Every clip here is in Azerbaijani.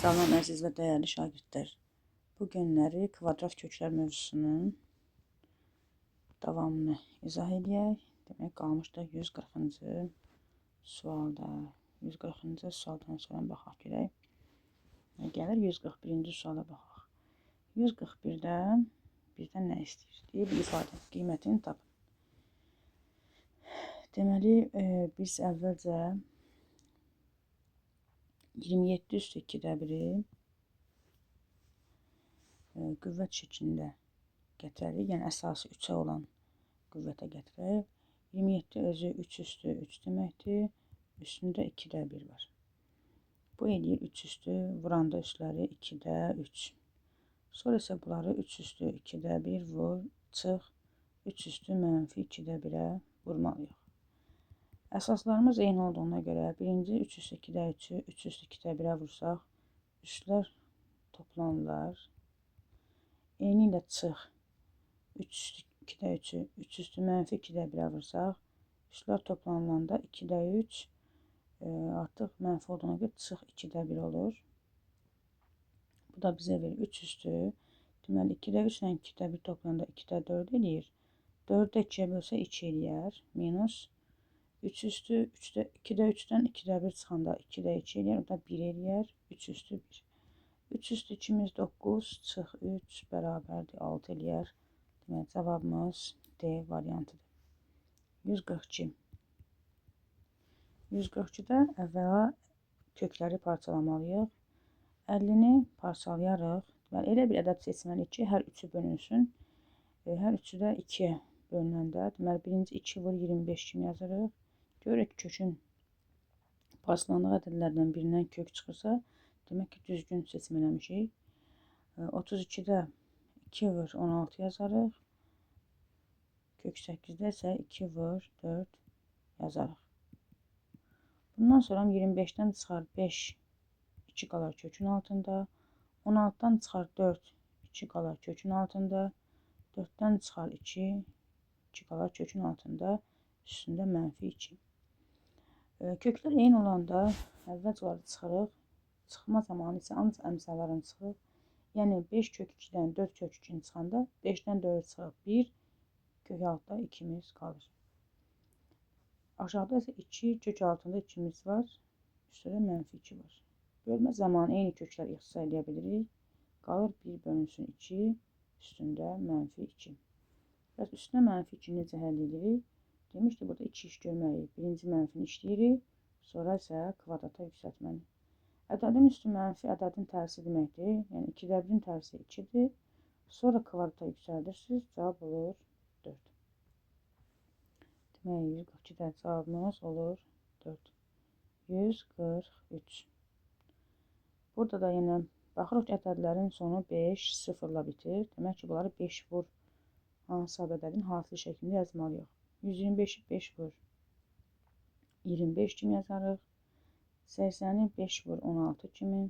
Salam əziz və dəyərli şagirdlər. Bu günləri kvadrat köklər mövzusunun davamını izah eləyək. Demək, qalmışdı 140-cı sualda. 140-cı sualdan sonra baxaq görək. Nə gəlir? 141-ci suala baxaq. 141-də bizdən nə istəyir? Deyir, bu ifadə qiymətini tapın. Deməli, biz əvvəlcə 27 üstü 2-də 1-i qüvvət şəklində gətirərik. Yəni, əsası 3-ə olan qüvvətə gətirək. 27 özü 3 üstü 3 deməkdir. Üstündə 2-də 1 var. Bu eləyir 3 üstü, vuranda üstləri 2-də 3. Sonra isə bunları 3 üstü 2-də 1 vur, çıx, 3 üstü mənfi 2-də 1-ə vurmalıyıq. Əsaslarımız eyni olduğuna görə birinci 3 üstü 2-də 3-ü 3 üstü 2-də 1-ə vursaq, üstlər toplanırlar. Eyni ilə çıx 3 üstü 2-də 3-ü 3 üstü mənfi 2-də 1-ə vursaq, üstlər toplanılanda 2-də 3 artıq mənfi olduğuna görə çıx 2-də 1 olur. Bu da bizə verir 3 üstü. Deməli 2-də 3 ilə 2-də 1 toplananda 2-də 4 eləyir. 4-də 2-yə bölsə 2 eləyər. Minus 3 üstü 2-də 3-dən 2-də 1 çıxanda 2-də 2 eləyər, o da 1 eləyər, 3 üstü 1. 3 üstü 2-miz 9, çıx 3 bərabərdir 6 eləyər. Deməli, cavabımız D variantıdır. 142. 142-də əvvəla kökləri parçalamalıyıq. 50-ni parçalayarıq. Deməli, elə bir ədəd seçməliyik ki, hər üçü bölünsün. Hər üçü də 2-yə bölünəndə, deməli, birinci 2 vur 25 kimi yazırıq. Görürük ki, kökün parçalandığı ədədlərdən birindən kök çıxırsa, demək ki, düzgün seçim eləmişik. 32-də 2 vur 16 yazarıq. Kök 8-də isə 2 vur 4 yazarıq. Bundan sonra 25-dən çıxar 5, 2 qalar kökün altında. 16-dan çıxar 4, 2 qalar kökün altında. 4-dən çıxar 2, 2 qalar kökün altında. Üstündə mənfi 2. Köklər eyni olanda əvvəlcə onları çıxırıq. Çıxma zamanı isə ancaq əmsallarını çıxırıq. Yəni 5 kök 2-dən 4 kök 2-ni çıxanda 5-dən 4 çıxırıq. 1 kök altında 2-miz qalır. Aşağıda isə 2 kök altında 2-miz var. Üstdə də mənfi 2 var. Bölmə zamanı eyni köklər ixtisar eləyə bilirik. Qalır 1 bölünsün 2, üstündə mənfi 2. Bəs üstünə mənfi 2 necə həll edirik? Demişdik, burada 2 iş görməliyik. Birinci mənfini işləyirik, sonra isə kvadrata yüksəltməni. Ədədin üstü mənfi ədədin tərsi deməkdir. Yəni 2-də 1-in tərsi 2-dir. Sonra kvadrata yüksəldirsiniz, cavab olur 4. Deməli, 142-də cavabımız olur 4. 143. Burada da yenə baxırıq ki, ədədlərin sonu 5, 0-la bitir. Demək ki, bunları 5 vur hansısa ədədin hasili şəklində yazmalıyıq. 125-i 5 vur 25 kimi yazarıq. 80-i 5 vur 16 kimi.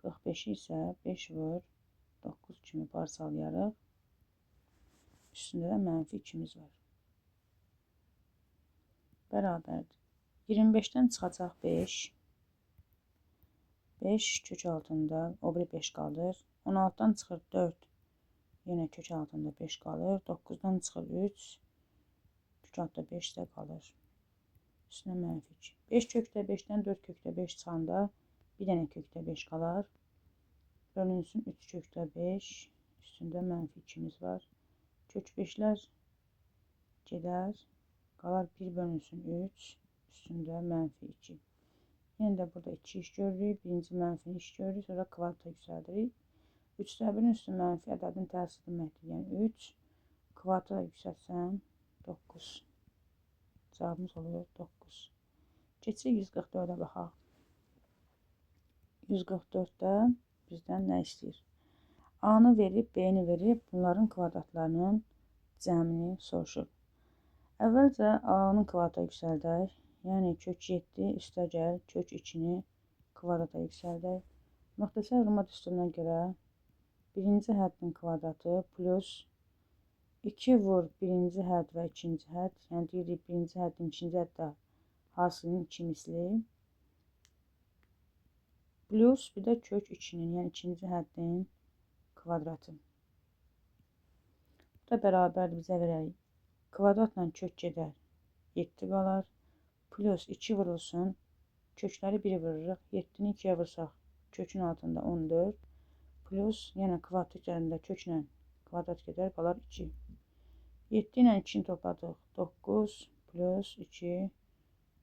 45-i isə 5 vur 9 kimi parçalayarıq. Üstündə də mənfi 2-miz var. Bərabərdir. 25-dən çıxacaq 5. 5 kök altında, o biri 5 qalır. 16-dan çıxır 4. Yenə kök altında 5 qalır. 9-dan çıxır 3. Kök altında 5 də qalır. Üstünə mənfi 2. 5 kökdə 5-dən 4 kökdə 5 çıxanda bir dənə kökdə 5 qalar. Bölünsün 3 kökdə 5. Üstündə mənfi 2-miz var. Kök 5-lər gedər. Qalar 1 bölünsün 3. Üstündə mənfi 2. Yenə də burada 2 iş görürük. Birinci mənfini iş görürük. Sonra kvadrata yüksəldirik. 3-də 1-in üstü mənfi ədədin tərsi deməkdir. Yəni 3 kvadrata yüksəltsəm 9. Cavabımız olur 9. Keçirik 144-ə baxaq. 144-də bizdən nə istəyir? A-nı verib, B-ni verib, bunların kvadratlarının cəmini soruşur. Əvvəlcə A-nın kvadrata yüksəldək. Yəni kök 7 üstə gəl, kök 2-ni kvadrata yüksəldək. Müxtəsər vurma düsturuna görə birinci həddin kvadratı plus 2 vur birinci hədd və ikinci hədd. Yəni deyirik birinci həddin ikinci həddə hasilinin 2 misli. Plus bir də kök 2-nin, yəni ikinci həddin kvadratı. Bu da bərabərdir bizə verək. Kvadratla kök gedər, 7 qalar. Plus 2 vurulsun. Kökləri 1 vururuq. 7-ni 2-yə vursaq, kökün altında 14. Plus, yenə kvadrat üzərində köklə kvadrat gedər, qalar 2. 7 ilə 2-ni topladıq. 9 plus 2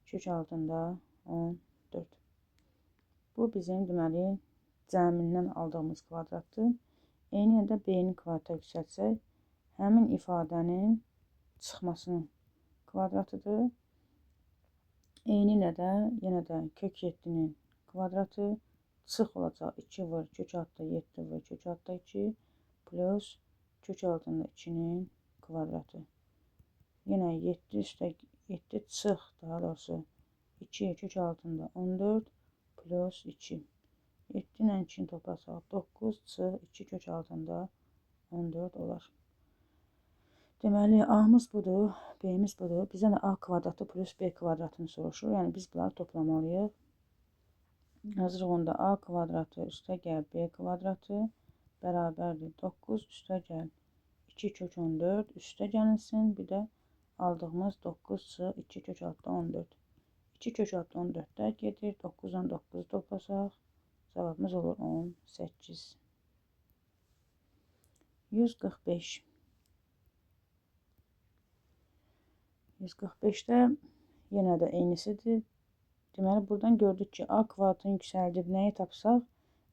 kök altında 14. Bu bizim deməli cəmindən aldığımız kvadratdır. Eyni ilə də B-nin kvadrata yüksəltsək, həmin ifadənin çıxmasının kvadratıdır. Eyni ilə də yenə də kök 7-nin kvadratı çıx olacaq. 2 vur kök altında 7 vur kök altında 2 plus kök altında 2-nin kvadratı. Yenə 7 üstə 7 çıx, daha doğrusu 2 kök altında 14 plus 2. 7 ilə 2-ni toplasaq 9 çıx 2 kök altında 14 olar. Deməli, A-mız budur, B-miz budur. Bizə də A kvadratı plus B kvadratını soruşur. Yəni, biz bunları toplamalıyıq. Yazırıq onda A kvadratı üstə gəl B kvadratı bərabərdir 9 üstə gəl 2 kök 14 üstə gəlinsin. Bir də aldığımız 9 çıx 2 kök altında 14. 2 kök altında 14-də gedir. 9-dan 9-u toplasaq cavabımız olur 18. 145. 145-də yenə də eynisidir. Deməli, buradan gördük ki, A kvadratını yüksəldib nəyi tapsaq,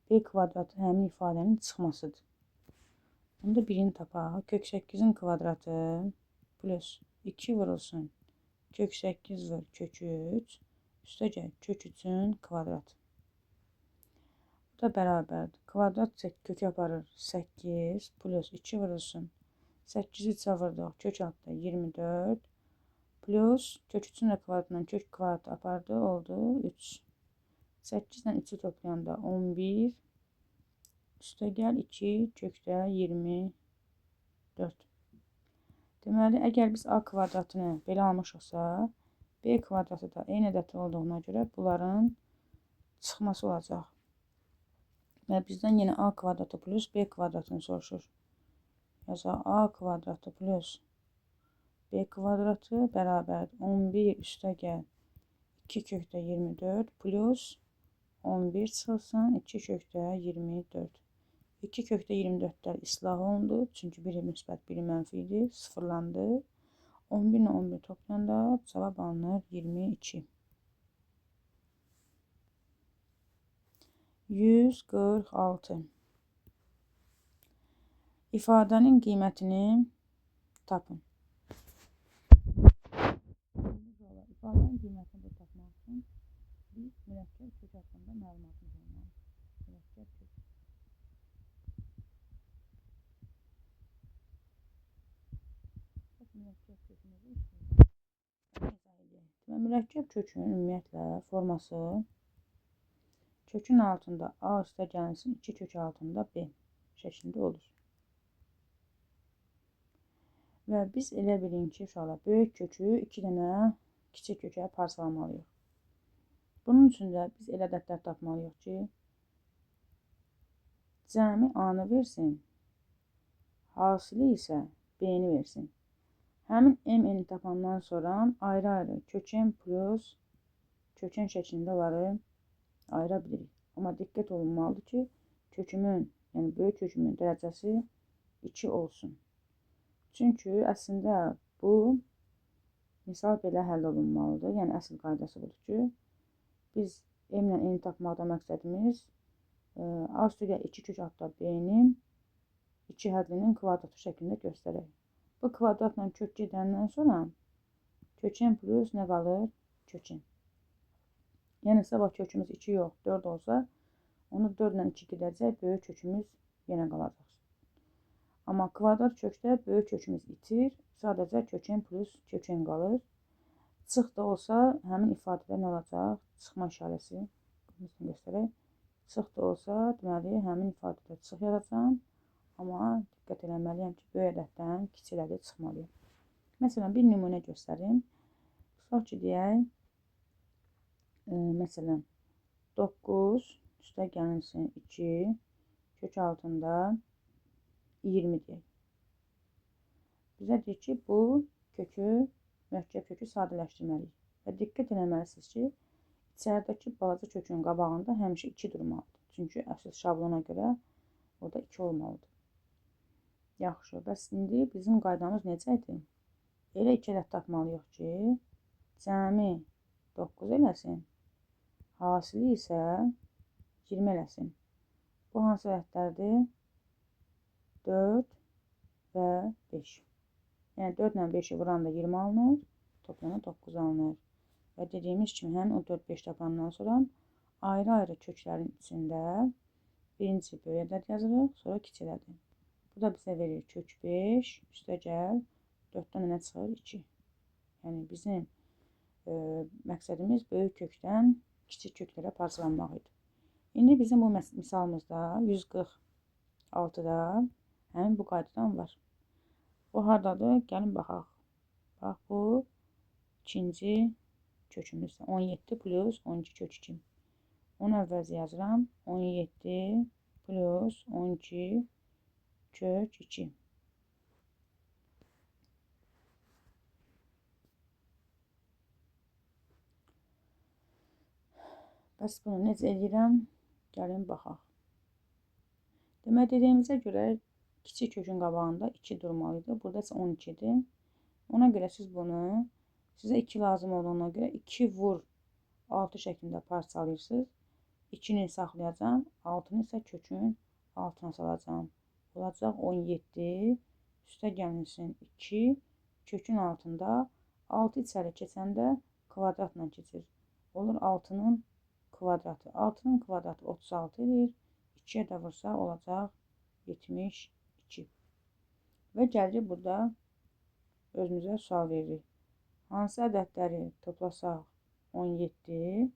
B kvadratı həmin ifadənin çıxmasıdır. Onda birini tapaq. Kök 8-in kvadratı plus 2 vurulsun. Kök 8 vur kök 3. Üstə gəl kök 3-ün kvadratı. Bu da bərabərdir. Kvadrat kökü aparır 8 plus 2 vurulsun. 8-i 3-ə vurduq. Kök altında 24. Plus kök 3-ün də kvadratından kök kvadratı apardı, oldu 3. 8 ilə 3-ü toplayanda 11. Üstə gəl 2, kökdə 24. Deməli, əgər biz A kvadratını belə almışıqsa, B kvadratı da eyni ədəddə olduğuna görə bunların çıxması olacaq. Və bizdən yenə A kvadratı plus B kvadratını soruşur. Yazaq A kvadratı plus B kvadratı bərabərdir 11 üstə gəl 2 kökdə 24 plus 11 çıxılsın 2 kökdə 24. 2 kökdə 24-lər islah olundu. Çünki biri müsbət, biri mənfi idi. Sıfırlandı. 11 ilə 11 toplayanda cavab alınır 22. 146. İfadənin qiymətini tapın. İfadənin qiymətini tapmaq üçün biz mürəkkəb kök haqqında məlumatımız olmalıdır. Mürəkkəb kök. Mürəkkəb kökü necə işləyir? Mürəkkəb kökün ümumiyyətlə forması kökün altında A üstə gəlinsin 2 kök altında B şəklində olur. Və biz elə bilin ki, uşaqlar, böyük kökü 2 dənə kiçik kökə parçalamalıyıq. Bunun üçün də biz elə ədədlər tapmalıyıq ki, cəmi A-nı versin, hasili isə B-ni versin. Həmin M-ni tapandan sonra ayrı-ayrı kökən plus kökən şəklində onları ayıra bilirik. Amma diqqət olunmalıdır ki, kökümün, yəni böyük kökümün dərəcəsi 2 olsun. Çünki əslində bu misal belə həll olunmalıdır. Yəni əsl qaydası budur ki, biz M ilə N tapmaqda məqsədimiz A üstə 2 kök altda B-nin 2 həddinin kvadratı şəklində göstərək. Bu kvadratla kök gedəndən sonra kökən plus nə qalır? Kökən. Yəni sabah kökümüz 2 yox, 4 olsa, onu 4 ilə 2 gedəcək, böyük kökümüz yenə qalacaq. Amma kvadrat kökdə böyük kökümüz itir, sadəcə kökən plus kökən qalır. Çıx da olsa, həmin ifadədə nə olacaq? Çıxma işarəsi, qırmızını göstərək. Çıx da olsa, deməli, həmin ifadədə çıx yazacağam. Amma diqqət eləməliyəm ki, böyük ədəddən kiçik ədədə çıxmalıyam. Məsələn, bir nümunə göstərim. Tutaq ki, deyək, məsələn, 9, üstə gəlinsin 2, kök altında 20 deyək. Bizə deyir ki, bu kökü, mürəkkəb kökü sadələşdirməliyik. Və diqqət eləməlisiniz ki, içəridəki balaca kökün qabağında həmişə 2 durmalıdır. Çünki əsas şablona görə orada 2 olmalıdır. Yaxşı, bəs indi bizim qaydamız necə idi? Elə 2 ədəd tapmalıyıq ki, cəmi 9 eləsin, hasili isə 20 eləsin. Bu hansı ədədlərdir? 4 və 5. Yəni 4 ilə 5-i vuranda 20 alınır, toplama 9 alınır. Və dediyimiz kimi həmin o 4-5 tapandan sonra ayrı-ayrı köklərin içində birinci böyük ədəd yazırıq, sonra kiçik ədədi. Bu da bizə verir kök 5, üstə gəl 4-dən nə çıxır? 2. Yəni bizim məqsədimiz böyük kökdən kiçik köklərə parçalanmaq idi. İndi bizim bu misalımızda 146-da həmin bu qaydadan var. Bu hardadır? Gəlin baxaq. Bax, bu ikinci kökümüzdür. 17 plus 12 kök 2. Onu əvvəlcə yazıram. 17 plus 12 kök 2. Bəs bunu necə eləyirəm? Gəlin baxaq. Demək, dediyimizə görə kiçik kökün qabağında 2 durmalıydı. Burada isə 12-dir. Ona görə siz bunu, sizə 2 lazım olduğuna görə 2 vur 6 şəklində parçalayırsınız. 2-ni saxlayacağam, 6-nı isə kökün altına salacağam. Olacaq 17, üstə gəlinsin 2, kökün altında 6 içəri keçəndə kvadratla keçir. Olur 6-nın kvadratı. 6-nın kvadratı 36 edir. 2-yə də vursa olacaq 72. Və gəlirik burada özümüzə sual veririk. Hansı ədədləri toplasaq 17,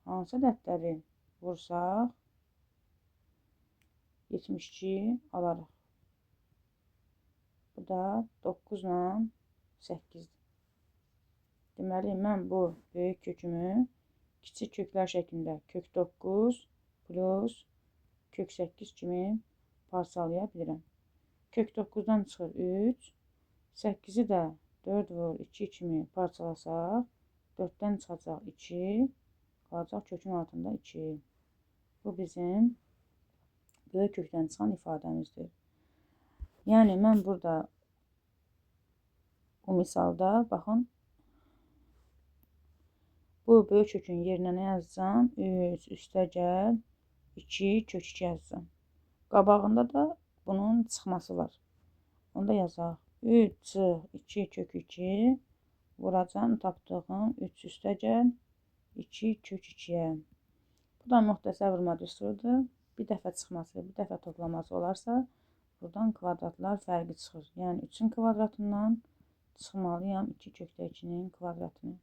hansı ədədləri vursaq 72 alarıq. Bu da 9 ilə 8-dir. Deməli, mən bu böyük kökümü kiçik köklər şəklində kök 9 plus kök 8 kimi parçalaya bilirəm. Kök 9-dan çıxır 3, 8-i də 4 vur 2 kimi parçalasaq, 4-dən çıxacaq 2, qalacaq kökün altında 2. Bu bizim böyük kökdən çıxan ifadəmizdir. Yəni, mən burada bu misalda, baxın, bu böyük kökün yerinə nə yazacağam? 3 üstə gəl 2 kök 2 yazacağam. Qabağında da bunun çıxması var. Onu da yazaq. 3 çıx 2 kök 2 vuracağam tapdığım 3 üstə gəl 2 kök 2-yə. Bu da müxtəsər vurma düsturudur. Bir dəfə çıxması, bir dəfə toplaması olarsa, buradan kvadratlar fərqi çıxır. Yəni 3-ün kvadratından çıxmalıyam 2 kökdə 2-nin kvadratını.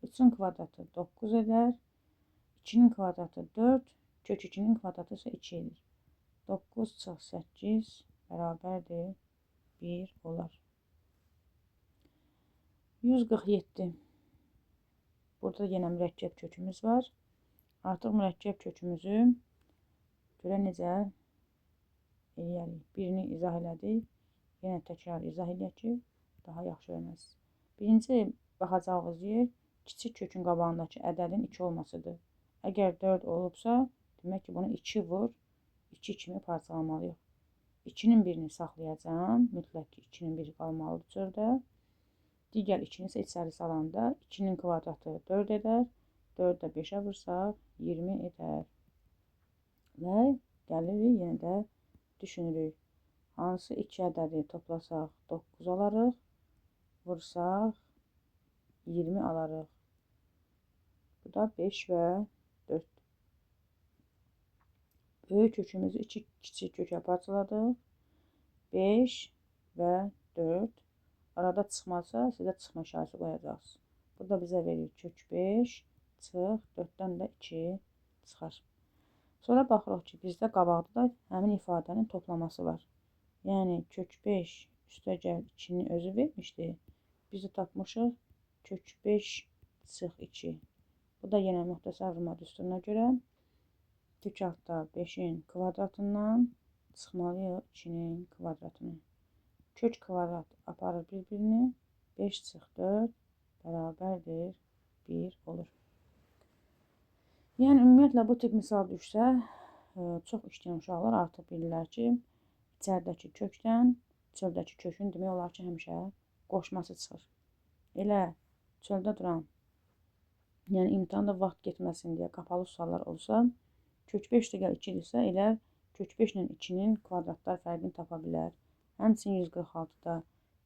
3-ün kvadratı 9 edər, 2-nin kvadratı 4, kök 2-nin kvadratı isə 2 edir. 9 çıx 8 bərabərdir 1 olar. 147. Burada yenə mürəkkəb kökümüz var. Artıq mürəkkəb kökümüzü görə necə eləyərik. Birini izah elədik. Yenə təkrar izah eləyək ki, daha yaxşı öyrənəsiniz. Birinci baxacağımız yer kiçik kökün qabağındakı ədədin 2 olmasıdır. Əgər 4 olubsa, demək ki, bunu 2 vur, 2 kimi parçalamalıyıq. 2-nin birini saxlayacağam. Mütləq ki, 2-nin biri qalmalıdır çöldə. Digər 2-ni isə içəri salanda 2-nin kvadratı 4 edər. 4 də 5-ə vursaq 20 edər. Və gəlirik, yenə də düşünürük. Hansı 2 ədədi toplasaq 9 alarıq, vursaq 20 alarıq. Bu da 5 və 4. Böyük kökümüzü 2 kiçik kökə parçaladıq. 5 və 4. Arada çıxmazsa sizə çıxma işarəsi qoyacaqsınız. Bu da bizə verir kök 5, çıx, 4-dən də 2 çıxar. Sonra baxırıq ki, bizdə qabaqda da həmin ifadənin toplaması var. Yəni kök 5 üstə gəl 2-ni özü vermişdi. Biz də tapmışıq kök 5 çıx 2. Bu da yenə müxtəsər vurma düsturuna görə Kök altda 5-in kvadratından çıxmalıyıq 2-nin kvadratını. Kök kvadrat aparır bir-birini. 5 çıx 4 bərabərdir 1 olur. Yəni, ümumiyyətlə, bu tip misal düşsə, çox işləyən uşaqlar artıq bilirlər ki, içəridəki kökdən çöldəki kökün demək olar ki, həmişə qoşması çıxır. Elə çöldə duran, yəni imtahanda vaxt getməsin deyə qapalı suallar olsa, kök 5 də 2 idirsə, elə kök 5 ilə 2-nin kvadratlar fərqini tapa bilər. Həmçinin 146-da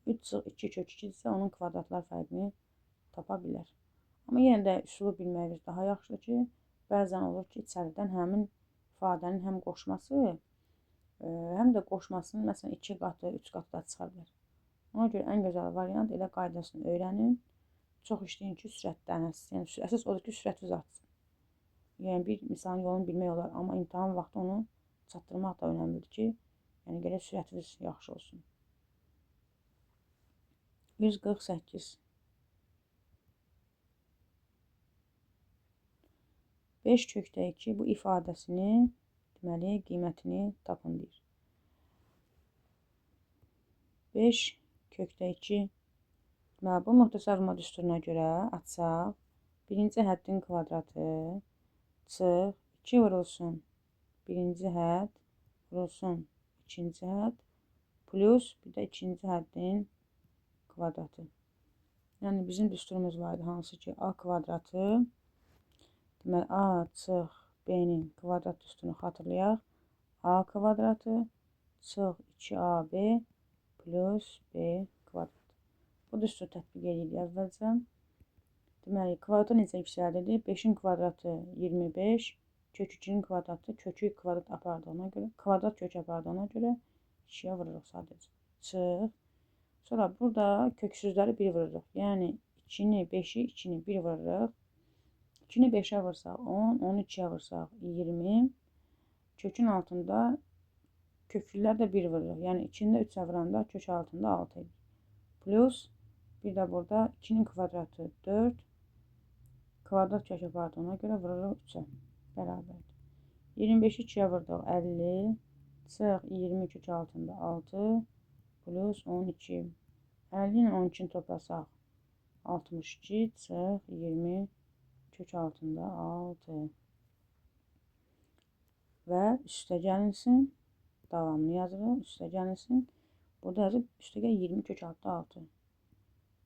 3 çıx 2 kök 2 idirsə, onun kvadratlar fərqini tapa bilər. Amma yenə də üsulu bilməyimiz daha yaxşıdır ki, bəzən olur ki, içəridən həmin ifadənin həm qoşması, həm də qoşmasının məsələn 2 qatı, 3 qatı da çıxa bilər. Ona görə ən gözəl variant elə qaydasını öyrənin. Çox işləyin ki, sürətlənəsiniz. Yəni, əsas odur ki, sürətiniz artsın. Yəni, bir misalın yolunu bilmək olar, amma imtahan vaxtı onu çatdırmaq da önəmlidir ki, yəni gərək sürətiniz yaxşı olsun. 148. 5 kökdə 2 bu ifadəsini, deməli, qiymətini tapın deyir. 5 kökdə 2. Deməli, bu müxtəsər vurma düsturuna görə açsaq, birinci həddin kvadratı çıx 2 vurulsun birinci hədd vurulsun ikinci hədd plus bir də ikinci həddin kvadratı. Yəni, bizim düsturumuz var idi, hansı ki, A kvadratı, deməli, A çıx B-nin kvadrat düsturunu xatırlayaq. A kvadratı çıx 2AB plus B kvadrat. Bu düsturu tətbiq edirik əvvəlcə. Deməli, kvadratı necə yüksəldirik? 5-in kvadratı 25, kök 2-nin kvadratı kökü kvadrat apardığına görə, kvadrat kök apardığına görə 2-yə vururuq sadəcə. Çıx. Sonra burada köksüzləri 1 vururuq. Yəni, 2-ni, 5-i, 2-ni 1 vururuq. 2-ni 5-ə vursaq 10, 10-u 2-yə vursaq 20. Kökün altında köklülər də 1 vururuq. Yəni, 2-ni də 3-ə vuranda kök altında 6 edir. Plus, bir də burada 2-nin kvadratı 4. Kvadrat kök apardığına görə vururuq 3-ə. Bərabərdir. 25-i 2-yə vurduq 50. Çıx 20 kök altında 6. Plus 12. 50 ilə 12-ni toplasaq 62. Çıx 20 kök altında 6. Və üstə gəlinsin. Davamını yazırıq. Üstə gəlinsin. Burada yazıb üstə gəl 20 kök altında 6.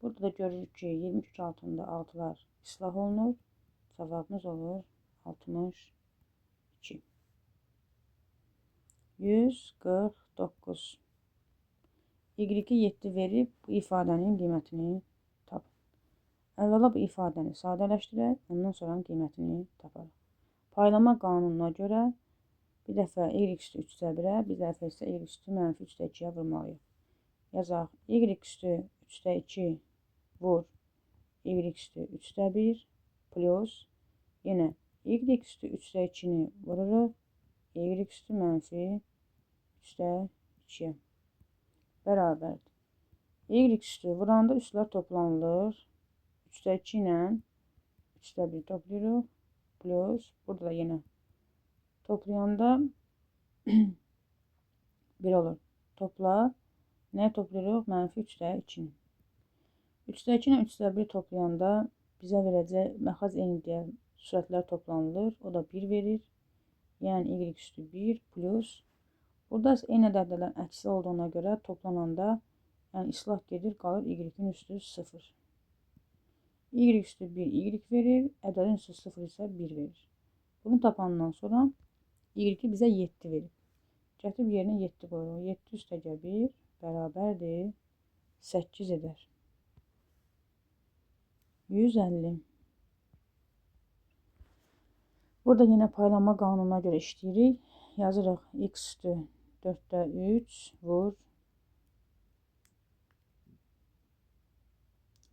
Burada da görürük ki, 20 kök altında 6-lar islah olunur. Cavabımız olur 62. 149. Y-i 7 verib bu ifadənin qiymətini tapın. Əvvəla bu ifadəni sadələşdirək, ondan sonra qiymətini taparıq. Paylama qanununa görə bir dəfə y üstü 3-də 1-ə, bir dəfə isə y üstü mənfi 3-də 2-yə vurmalıyıq. Yazaq, y üstü 3-də 2 vur y üstü 3-də 1 plus yenə y üstü 3-də 2-ni vururuq, y üstü mənfi 3-də 2-yə bərabərdir. Y üstü vuranda üstlər toplanılır. 3-də 2 ilə 3-də 1 toplayırıq. Plus, burada da yenə toplayanda 1 olur. Topla. Nəyi toplayırıq? Mənfi 3-də 2-ni. 3-də 2 ilə 3-də 1 toplayanda bizə verəcək məxaz eyni deyə sürətlər toplanılır. O da 1 verir. Yəni, y üstü 1 plus. Burada eyni ədədlərin əksi olduğuna görə toplananda, yəni islah gedir, qalır y-in üstü 0. Y üstü 1 y verir, ədədin üstü 0 isə 1 verir. Bunu tapandan sonra y bizə 7 verir. Gətirib yerinə 7 qoyuruq. 7 üstəgə 1 bərabərdir 8 edər. 150. Burada yenə paylanma qanununa görə işləyirik. Yazırıq x üstü 4-də 3 vur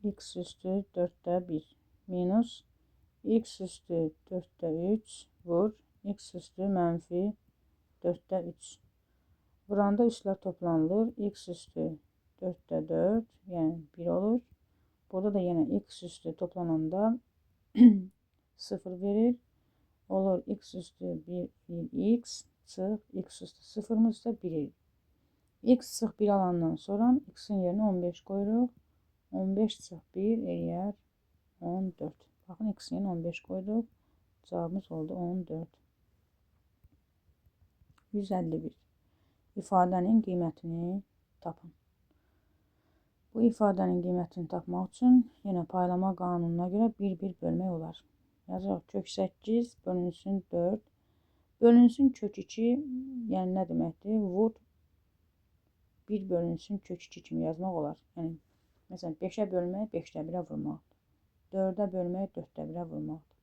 x üstü 4-də 1 minus x üstü 4-də 3 vur x üstü mənfi 4-də 3. Vuranda üstlər toplanılır. X üstü 4-də 4, yəni 1 olur. Burada da yenə x üstü toplananda 0 verir. Olur x üstü 1 eləyir x, çıx, x üstü 0-mız da 1 eləyir. X çıx 1 alandan sonra x-in yerinə 15 qoyuruq. 15 çıx 1 eləyər 14. Baxın, x-in yerinə 15 qoyduq. Cavabımız oldu 14. 151. İfadənin qiymətini tapın. Bu ifadənin qiymətini tapmaq üçün yenə paylama qanununa görə 1-1 bölmək olar. Yazırıq kök 8 bölünsün 4. Bölünsün kök 2, yəni nə deməkdir? Vur 1 bölünsün kök 2 kimi yazmaq olar. Yəni, məsələn, 5-ə bölmək 5-də 1-ə vurmaqdır. 4-ə bölmək 4-də 1-ə vurmaqdır.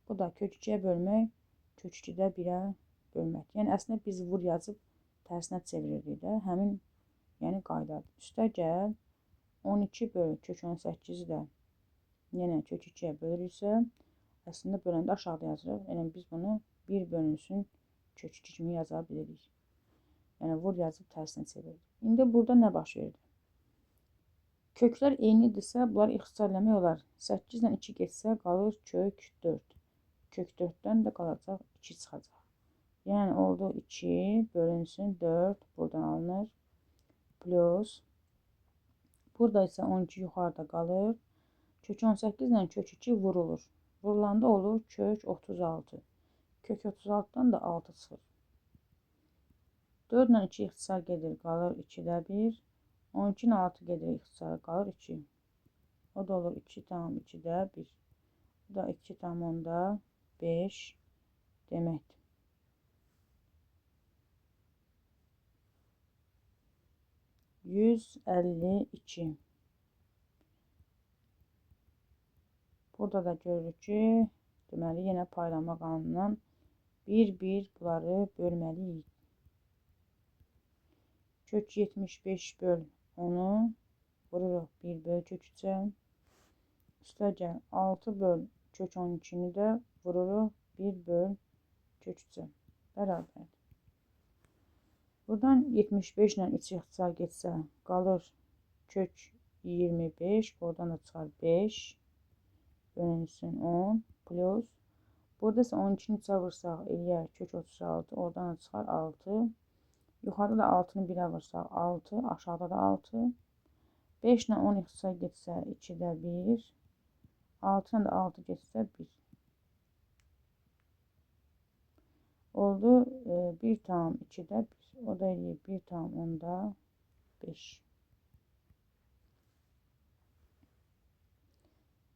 Bu da kök 2-yə bölmək kök 2-də 1-ə bölmək. Yəni, əslində biz vur yazıb tərsinə çevirirdik də. Həmin, yəni, qaydadır. Üstə gəl 12 bölü kök 18-i də yenə kök 2-yə bölürüksə, əslində böləndə aşağıda yazırıq. Yəni, biz bunu 1 bölünsün kök 2 kimi yaza bilirik. Yəni, vur yazıb tərsinə çeviririk. İndi burada nə baş verdi? Köklər eynidirsə, bunlar ixtisar eləmək olar. 8 ilə 2 getsə, qalır kök 4. Kök 4-dən də qalacaq 2 çıxacaq. Yəni, oldu 2 bölünsün 4, buradan alınır. Plus, burada isə 12 yuxarıda qalır. Kök 18 ilə kök 2 vurulur. Vurulanda olur kök 36. Kök 36-dan da 6 çıxır. 4 ilə 2 ixtisar gedir, qalır 2-də 1. 12 ilə 6 gedir, ixtisar qalır 2. O da olur 2,2-də 1. Bu da 2,5 deməkdir. 152. Burada da görürük ki, deməli, yenə paylama qanunundan 1-1 bunları bölməliyik. Kök 75 böl 10-u vururuq 1 böl kök 3-ə. Üstə gəl 6 böl kök 12-ni də vururuq 1 böl kök 3-ə. Bərabərdir. Buradan 75 ilə 3 ixtisar getsə qalır kök 25. Oradan da çıxar 5 bölünsün 10 plus. Burada isə 12-ni 3-ə vursaq eləyər kök 36. Oradan da çıxar 6. Yuxarıda da 6-nı 1-ə vursaq 6, aşağıda da 6. 5 ilə 10 ixtisar getsə 2-də 1. 6 ilə də 6 getsə 1. Oldu 1,2-də 1. O da eləyir 1,5.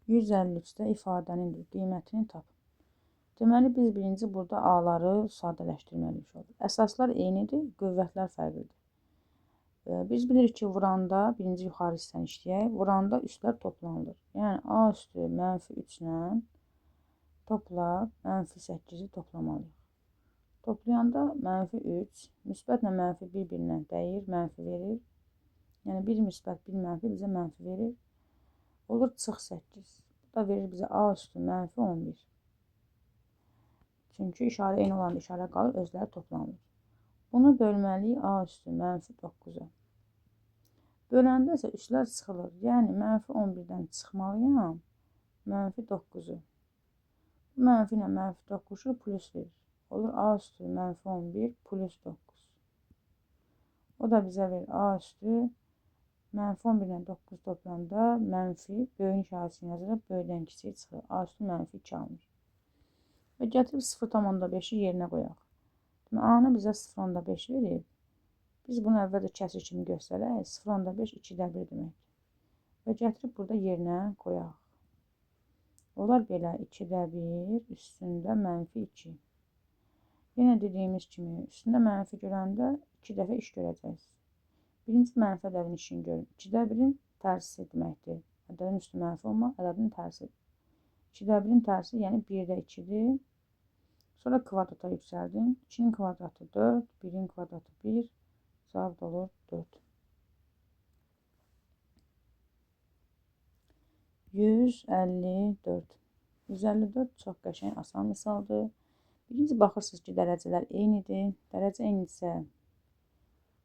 153-də ifadənin qiymətini tapın. Deməli, biz birinci burada A-ları sadələşdirməliyik olur. Əsaslar eynidir, qüvvətlər fərqlidir. Biz bilirik ki, vuranda, birinci yuxarı hissəni işləyək, vuranda üstlər toplanılır. Yəni, A üstü mənfi 3 ilə topla, mənfi 8-i toplamalıyıq. Toplayanda mənfi 3, müsbətlə mənfi bir-birinə dəyir, mənfi verir. Yəni, bir müsbət, bir mənfi bizə mənfi verir. Olur çıx 8. Bu da verir bizə A üstü mənfi 11. Çünki işarə eyni olanda işarə qalır, özləri toplanır. Bunu bölməliyik A üstü mənfi 9-a. Böləndə isə üstlər çıxılır. Yəni, mənfi 11-dən çıxmalıyam mənfi 9-u. Bu mənfi ilə mənfi 9-u plus verir. Olur A üstü mənfi 11 plus 9. O da bizə verir A üstü mənfi 11 ilə 9 toplayanda mənfi böyüyün işarəsini yazırıq, böyüdən kiçik çıxır. A üstü mənfi 2 alınır. Və gətirib 0,5-i yerinə qoyaq. Demək, A-nı bizə 0,5 verib. Biz bunu əvvəlcə kəsir kimi göstərək. 0,5 2-də 1 deməkdir. Və gətirib burada yerinə qoyaq. Olar belə 2-də 1 üstündə mənfi 2. Yenə dediyimiz kimi üstündə mənfi görəndə 2 dəfə iş görəcəksiniz. Birinci mənfi ədədin işini görün. 2-də 1-in tərsi deməkdir. Ədədin üstü mənfi olmaq, ədədin tərsidir. 2-də 1-in tərsi, yəni 1-də 2-dir. Sonra kvadrata yüksəldin. 2-nin kvadratı 4, 1-in kvadratı 1. Cavab da olur 4. 154. 154 çox qəşəng, asan misaldır. Birinci baxırsınız ki, dərəcələr eynidir. Dərəcə eynidirsə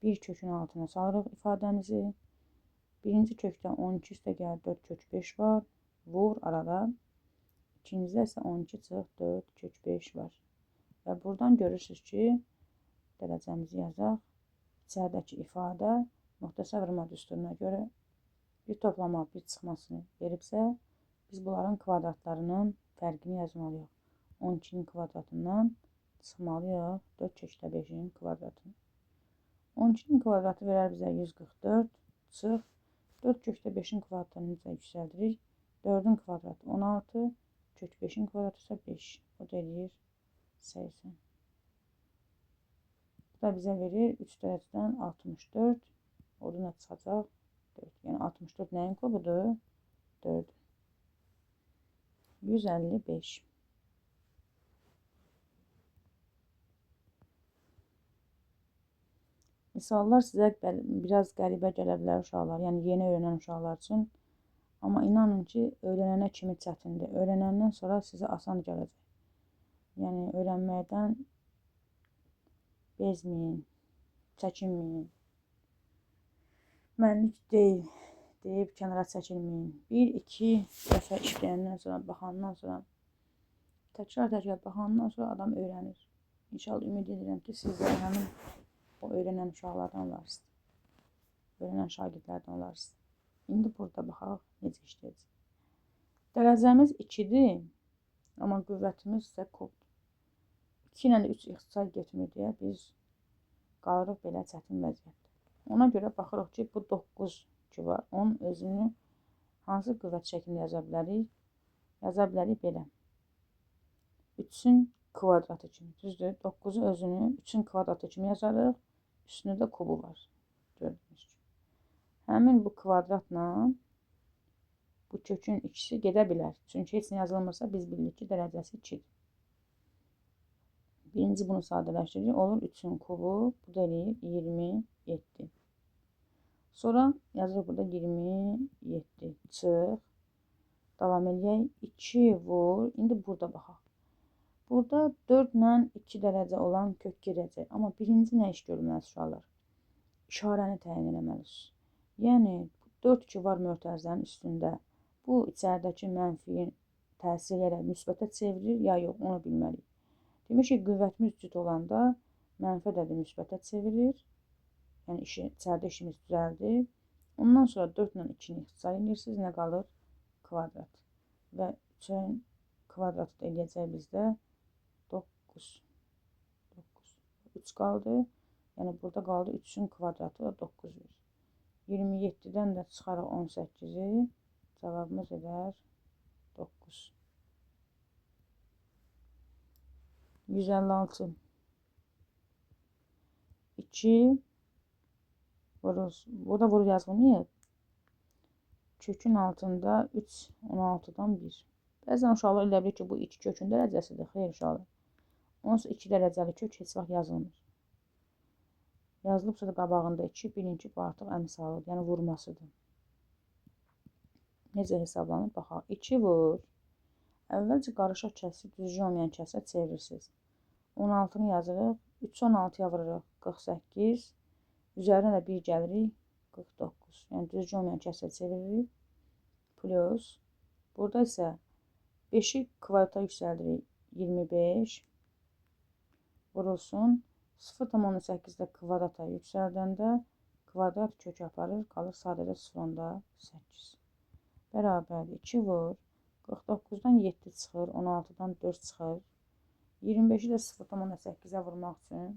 bir kökün altına salırıq ifadəmizi. Birinci kökdə 12 üstə gəl 4 kök 5 var. Vur arada. İkincidə isə 12 çıx 4 kök 5 var. Və buradan görürsünüz ki, dərəcəmizi yazaq. İçəridəki ifadə müxtəsər vurma düsturuna görə bir toplama, bir çıxmasını veribsə, biz bunların kvadratlarının fərqini yazmalıyıq. 12-nin kvadratından çıxmalıyıq 4 kökdə 5-in kvadratını. 12-nin kvadratı verər bizə 144, çıx 4 kökdə 5-in kvadratını necə yüksəldirik? 4-ün kvadratı 16, kök 5-in kvadratı isə 5. O da eləyir 80. Bu da bizə verir 3 dərəcədən 64. Oradan da çıxacaq 4. Yəni 64 nəyin kubudur? 4. 155. Misallar sizə biraz qəribə gələ bilər uşaqlar, yəni yeni öyrənən uşaqlar üçün. Amma inanın ki, öyrənənə kimi çətindir. Öyrənəndən sonra sizə asan gələcək. Yəni öyrənməkdən bezməyin, çəkinməyin. Mənlik deyil deyib kənara çəkilməyin. 1-2 dəfə işləyəndən sonra, baxandan sonra, təkrar-təkrar baxandan sonra adam öyrənir. İnşallah ümid edirəm ki, sizlər həmin o öyrənən uşaqlardan olarsınız. Öyrənən şagirdlərdən olarsınız. İndi burada baxaq, necə işləyəcək. Dərəcəmiz 2-dir, amma qüvvətimiz isə kubdur. 2 ilə 3 ixtisar getmir deyə biz qalırıq belə çətin vəziyyətdə. Ona görə baxırıq ki, bu 9 ki var. Onun özünü hansı qüvvət şəklində yaza bilərik? Yaza bilərik belə. 3-ün kvadratı kimi. Düzdür? 9-u özünü 3-ün kvadratı kimi yazarıq. Üstündə də kubu var. Gördüyünüz kimi. Həmin bu kvadratla bu kökün ikisi gedə bilər. Çünki heç nə yazılmırsa biz bilirik ki, dərəcəsi 2-dir. Birinci bunu sadələşdiririk. Olur 3-ün kubu. Bu da eləyir 27. Sonra yazırıq burada 27. Çıx. Davam eləyək. 2 vur. İndi burada baxaq. Burada 4 ilə 2 dərəcə olan kök gedəcək. Amma birinci nə iş görməlisiniz uşaqlar? İşarəni təyin eləməlisiniz. Yəni 4 ki var mötərizənin üstündə. Bu içəridəki mənfiyin təsir edərək müsbətə çevirir ya yox, onu bilməliyik. Demək ki, qüvvətimiz cüt olanda mənfi ədədi müsbətə çevirir. Yəni içəridə işimiz düzəldi. Ondan sonra 4 ilə 2-ni ixtisar edirsiniz. Nə qalır? Kvadrat. Və 3-ün kvadratı da eləyəcək bizdə 9. 9. 3 qaldı. Yəni burada qaldı 3-ün kvadratı 9 verir. 27-dən də çıxarıq 18-i. Cavabımız edər 9. 156. 2 vurur. Burada vurur yazılmayıb. Kökün altında 3, 16-dan 1. Bəzən uşaqlar elə bilir ki, bu 2 kökün dərəcəsidir. Xeyr uşaqlar. Onsuz 2 dərəcəli kök heç vaxt yazılmır. Yazılıbsa da qabağında 2, bilin ki, bu artıq əmsalıdır, yəni vurmasıdır. Necə hesablanır? Baxaq. 2 vur. Əvvəlcə qarışıq kəsi düzgün olmayan kəsə çevirirsiniz. 16-nı yazırıq. 3-ü 16-ya vururuq. 48. Üzərinə də 1 gəlirik. 49. Yəni düzgün olmayan kəsə çeviririk. Plus. Burada isə 5-i kvadrata yüksəldirik. 25. Vurulsun. 0,8-də kvadrata yüksəldəndə kvadrat kök aparır. Qalır sadəcə 0,8. Bərabərdir. 2 vur. 49-dan 7 çıxır. 16-dan 4 çıxır. 25-i də 0,8-ə vurmaq üçün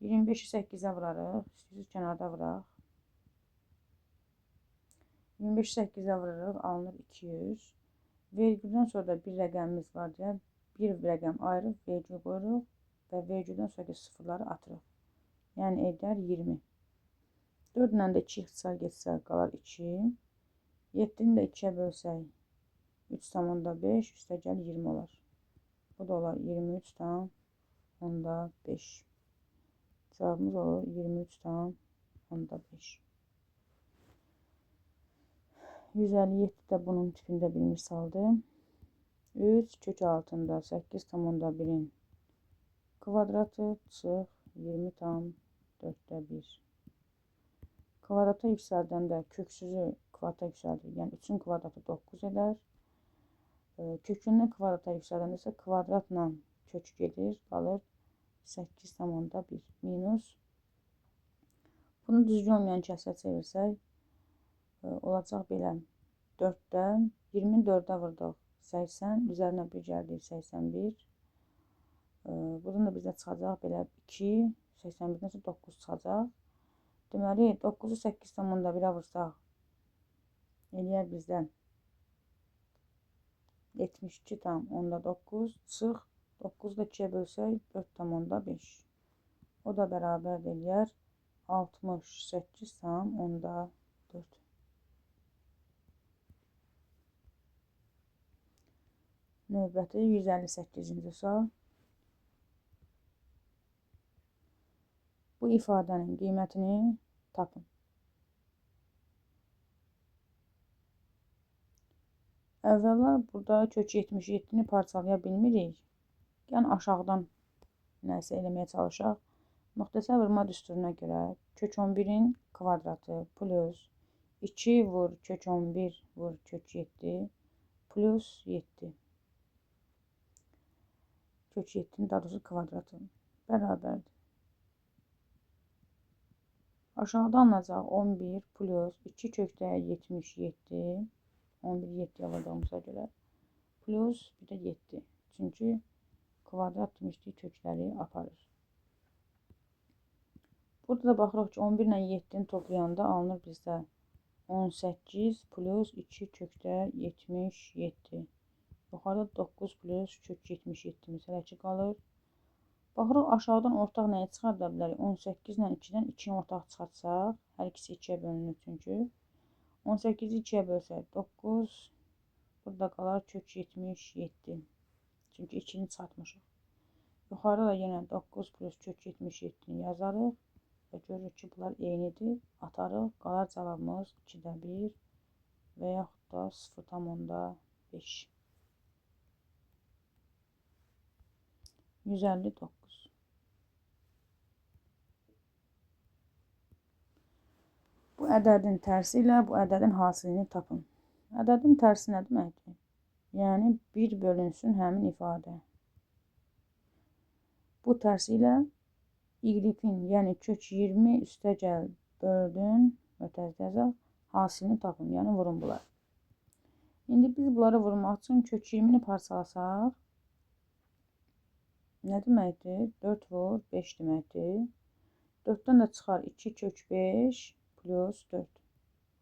25-i 8-ə vurarıq. İstəyirsiniz kənarda vuraq. 25-i 8-ə vurarıq. Alınır 200. Vergüldən sonra da bir rəqəmimiz var deyə bir rəqəm ayırıb vergül qoyuruq və vergüldən sonraki sıfırları atırıq. Yəni edər 20. 4 ilə də 2 ixtisar getsə qalar 2. 7-ni də 2-yə bölsək 3,5 üstə gəl 20 olar. Bu da olar 23,5. Cavabımız olur 23,5. 157 də bunun tipində bir misaldır. 3 kök altında 8,1-in kvadratı çıx 20,4'də 1. Kvadrata yüksəldəndə köksüzü kvadrata yüksəldirik. Yəni 3-ün kvadratı 9 edər. Kökünü kvadrata yüksəldəndə isə kvadratla kök gedir, qalır 8,1 minus. Bunu düzgün olmayan kəsrə çevirsək, olacaq belə 4-də, 24-ə vurduq 80, üzərinə 1 gəldik 81. Buradan da bizə çıxacaq belə 2, 81-dən isə 9 çıxacaq. Deməli, 9-u 8,1-ə vursaq, eləyər bizdə 72,9 çıx, 9-u da 2-yə bölsək 4,5. O da bərabər eləyər 68,4. Növbəti 158-ci sual. Bu ifadənin qiymətini tapın. Əvvəla burada kök 77-ni parçalaya bilmirik. Yəni aşağıdan nəsə eləməyə çalışaq. Müxtəsər vurma düsturuna görə kök 11-in kvadratı plus 2 vur kök 11 vur kök 7 plus 7. Kök 7-nin daha doğrusu kvadratı bərabərdir. Aşağıda alınacaq 11 plus 2 kökdə 77, 11 7-yə vurduğumuza görə plus bir də 7. Çünki kvadrat demişdik, kökləri aparır. Burada da baxırıq ki, 11 ilə 7-ni toplayanda alınır bizdə 18 plus 2 kökdə 77. Yuxarıda 9 plus kök 77-miz hələ ki qalır. Baxırıq, aşağıdan ortaq nəyi çıxarda bilərik? 18 ilə 2-dən 2-ni ortaq çıxartsaq, hər ikisi 2-yə bölünür çünki. 18-i 2-yə bölsək, 9, burada qalar kök 77. Çünki 2-ni çıxartmışıq. Yuxarıda da yenə 9 plus kök 77-ni yazarıq və görürük ki, bunlar eynidir. Atarıq, qalar cavabımız 2-də 1 və yaxud da 0,5. 159. Bu ədədin tərsi ilə bu ədədin hasilini tapın. Ədədin tərsi nə deməkdir? Yəni 1 bölünsün həmin ifadə. Bu tərsi ilə y-in, yəni kök 20 üstəgəl 4-ün mötərizə yazaq, hasilini tapın, yəni vurun bunları. İndi biz bunları vurmaq üçün kök 20-ni parçalasaq, nə deməkdir? 4 vur 5 deməkdir. 4-dən də çıxar 2 kök 5 plus 4.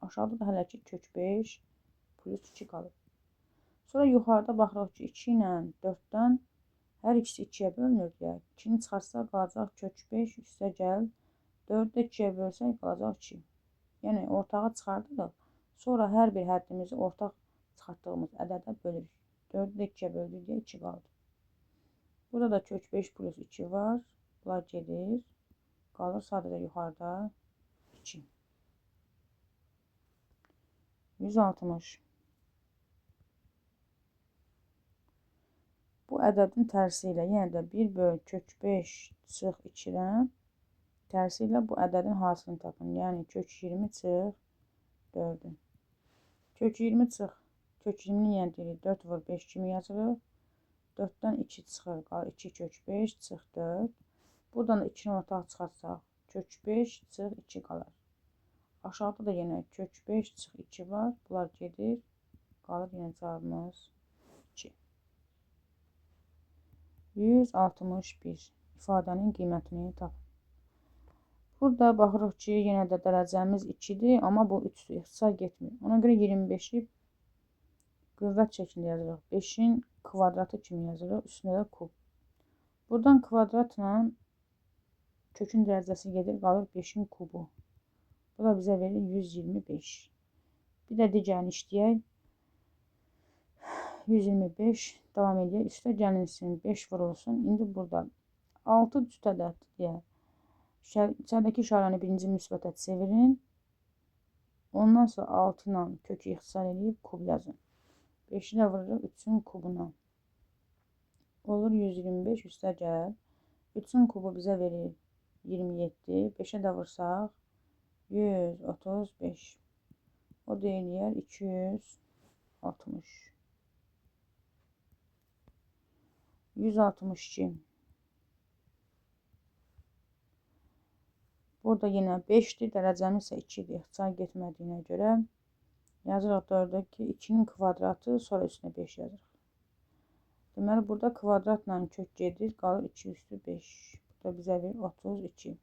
Aşağıda da hələ ki kök 5 plus 2 qalır. Sonra yuxarıda baxırıq ki, 2 ilə 4-dən hər ikisi 2-yə bölünür deyə. 2-ni çıxartsaq qalacaq kök 5 üstəgəl 4-ü də 2-yə bölsək qalacaq 2. Yəni ortağa çıxardırıq. Sonra hər bir həddimizi ortaq çıxartdığımız ədədə bölürük. 4-ü də 2-yə böldük deyə 2 qaldı. Burada da kök 5 plus 2 var. Bunlar gedir. Qalır sadəcə yuxarıda 2. 160. Bu ədədin tərsi ilə, yenə də 1 böl kök 5 çıx 2-dən tərsi ilə bu ədədin hasilini tapın. Yəni kök 20 çıx 4-ün. Kök 20 çıx, kök 20-ni yenə deyirik 4 vur 5 kimi yazırıq. 4-dən 2 çıxır, qalır 2 kök 5 çıx 4. Buradan da 2-ni ortaq çıxartsaq, kök 5 çıx 2 qalar. Aşağıda da yenə kök 5 çıx 2 var. Bunlar gedir. Qalır yenə cavabımız 2. 161 ifadənin qiymətini tapın. Burada baxırıq ki, yenə də dərəcəmiz 2-dir, amma bu 3-dür, ixtisar getmir. Ona görə 25-i qüvvət şəklində yazırıq. 5-in kvadratı kimi yazırıq, üstündə də kub. Buradan kvadratla kökün dərəcəsi gedir, qalır 5-in kubu. Bu da bizə verir 125. Bir də digərini işləyək. 125 davam edək. Üstə gəlinsin, 5 vurulsun. İndi burada 6 cüt ədəd deyə içəridəki işarəni birinci müsbətə çevirin. Ondan sonra 6 ilə kökü ixtisar edib kub yazın. 5-i də vururuq 3-ün kubuna. Olur 125 üstə gəl. 3-ün kubu bizə verir 27. 5-ə də vursaq 135. O da eləyər 260. 162. Burada yenə 5-dir, dərəcəmiz isə 2-dir. İxtisar getmədiyinə görə yazırıq 4-ə ki, 2-nin kvadratı, sonra üstünə 5 yazırıq. Deməli, burada kvadratla kök gedir, qalır 2 üstü 5. Burada bizə verir 32.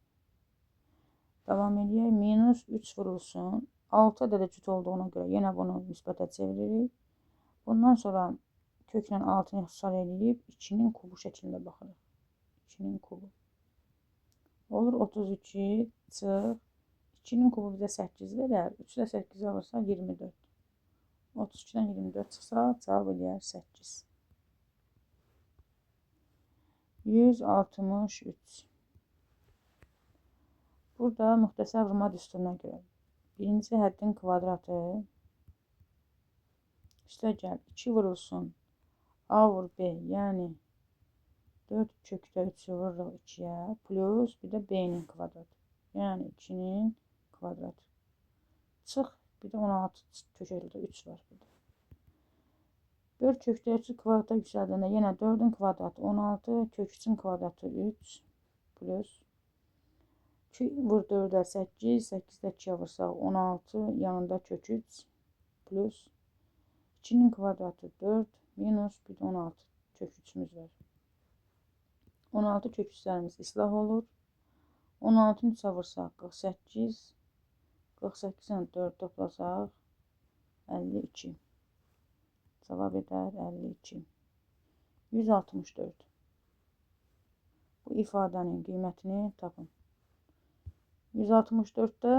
Davam eləyək. Minus 3 vurulsun. 6 ədədi cüt olduğuna görə yenə bunu müsbətə çeviririk. Bundan sonra köklə 6-nı ixtisar eləyib 2-nin kubu şəklində baxırıq. 2-nin kubu. Olur 32 çıx. 2-nin kubu bizə 8 verər. 3-ü də 8-ə vursaq 24. 32-dən 24 çıxsa cavab eləyər 8. 163. Burada müxtəsər vurma düsturuna görə birinci həddin kvadratı üstə gəl 2 vurulsun A vur B, yəni 4 kökdə 3-ü vururuq 2-yə, plus bir də B-nin kvadratı, yəni 2-nin kvadratı. Çıx, bir də 16 kökdə 3 var burada. 4 kökdə 3-ü kvadrata yüksəldəndə yenə 4-ün kvadratı 16, kök 3-ün kvadratı 3, plus 2 vur 4-ə 8, 8-də 2-yə vursaq 16, yanında kök 3, plus 2-nin kvadratı 4, minus bir də 16 kök 3-ümüz var. 16 kök 3-lərimiz islah olur. 16-nı 3-ə vursaq 48, 48-lə 4 toplasaq 52. Cavab edər 52. 164. Bu ifadənin qiymətini tapın. 164-də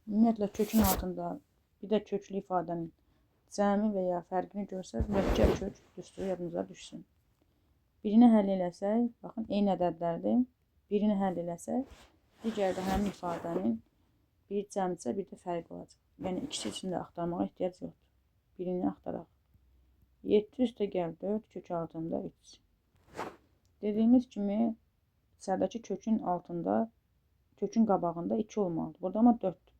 ümumiyyətlə kökün altında bir də köklü ifadənin cəmi və ya fərqini görsəz, mürəkkəb kök düsturu yadınıza düşsün. Birini həll eləsək, baxın, eyni ədədlərdir. Birini həll eləsək, digəri də həmin ifadənin bir cəmcə, bir də fərqi olacaq. Yəni, ikisi üçün də axtarmağa ehtiyac yoxdur. Birini axtaraq. 7 üstə gəl 4, kök altında 3. Dediyimiz kimi, içəridəki kökün altında, kökün qabağında 2 olmalıdır. Burada amma 4-dür.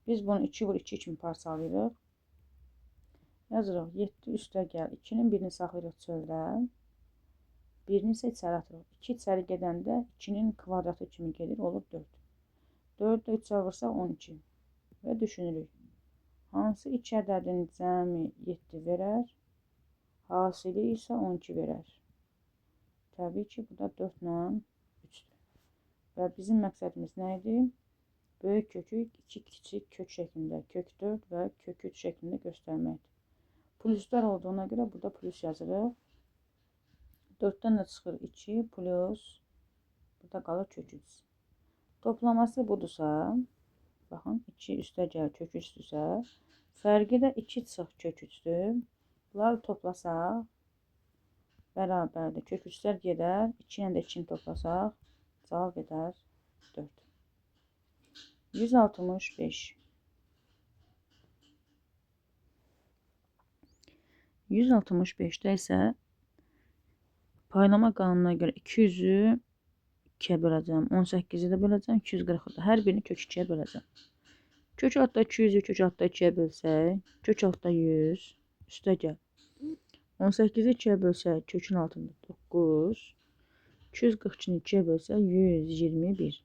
Biz bunu 2 vur 2 kimi parçalayırıq. Yazırıq 7 üstə gəl 2-nin birini saxlayırıq çöldə. Birini isə içəri atırıq. 2 içəri gedəndə 2-nin kvadratı kimi gedir, olur 4. 4-də 3-ə vursaq 12. Və düşünürük. Hansı iki ədədin cəmi 7 verər, hasili isə 12 verər. Təbii ki, bu da 4 ilə 3-dür. Və bizim məqsədimiz nə idi? Böyük kökü iki kiçik kök şəklində, kök 4 və kök 3 şəklində göstərməkdir. Pluslar olduğuna görə burada plus yazırıq. 4-dən də çıxır 2 plus, burada qalır kök 3. Toplaması budursa, baxın, 2 üstə gəl kök 3-dürsə, fərqi də 2 çıx kök 3-dür. Bunları toplasaq, bərabərdir. Kök 3-lər gedər, 2 ilə də 2-ni toplasaq, cavab edər 4. 165. 165-də isə paylama qanununa görə 200-ü 2-yə böləcəm, 18-i də böləcəm, 240-ı da. Hər birini kök 2-yə böləcəm. Kök altda 200-ü kök altda 2-yə bölsək, kök altda 100, üstə gəl. 18-i 2-yə bölsək, kökün altında 9, 242-ni 2-yə bölsək, 121.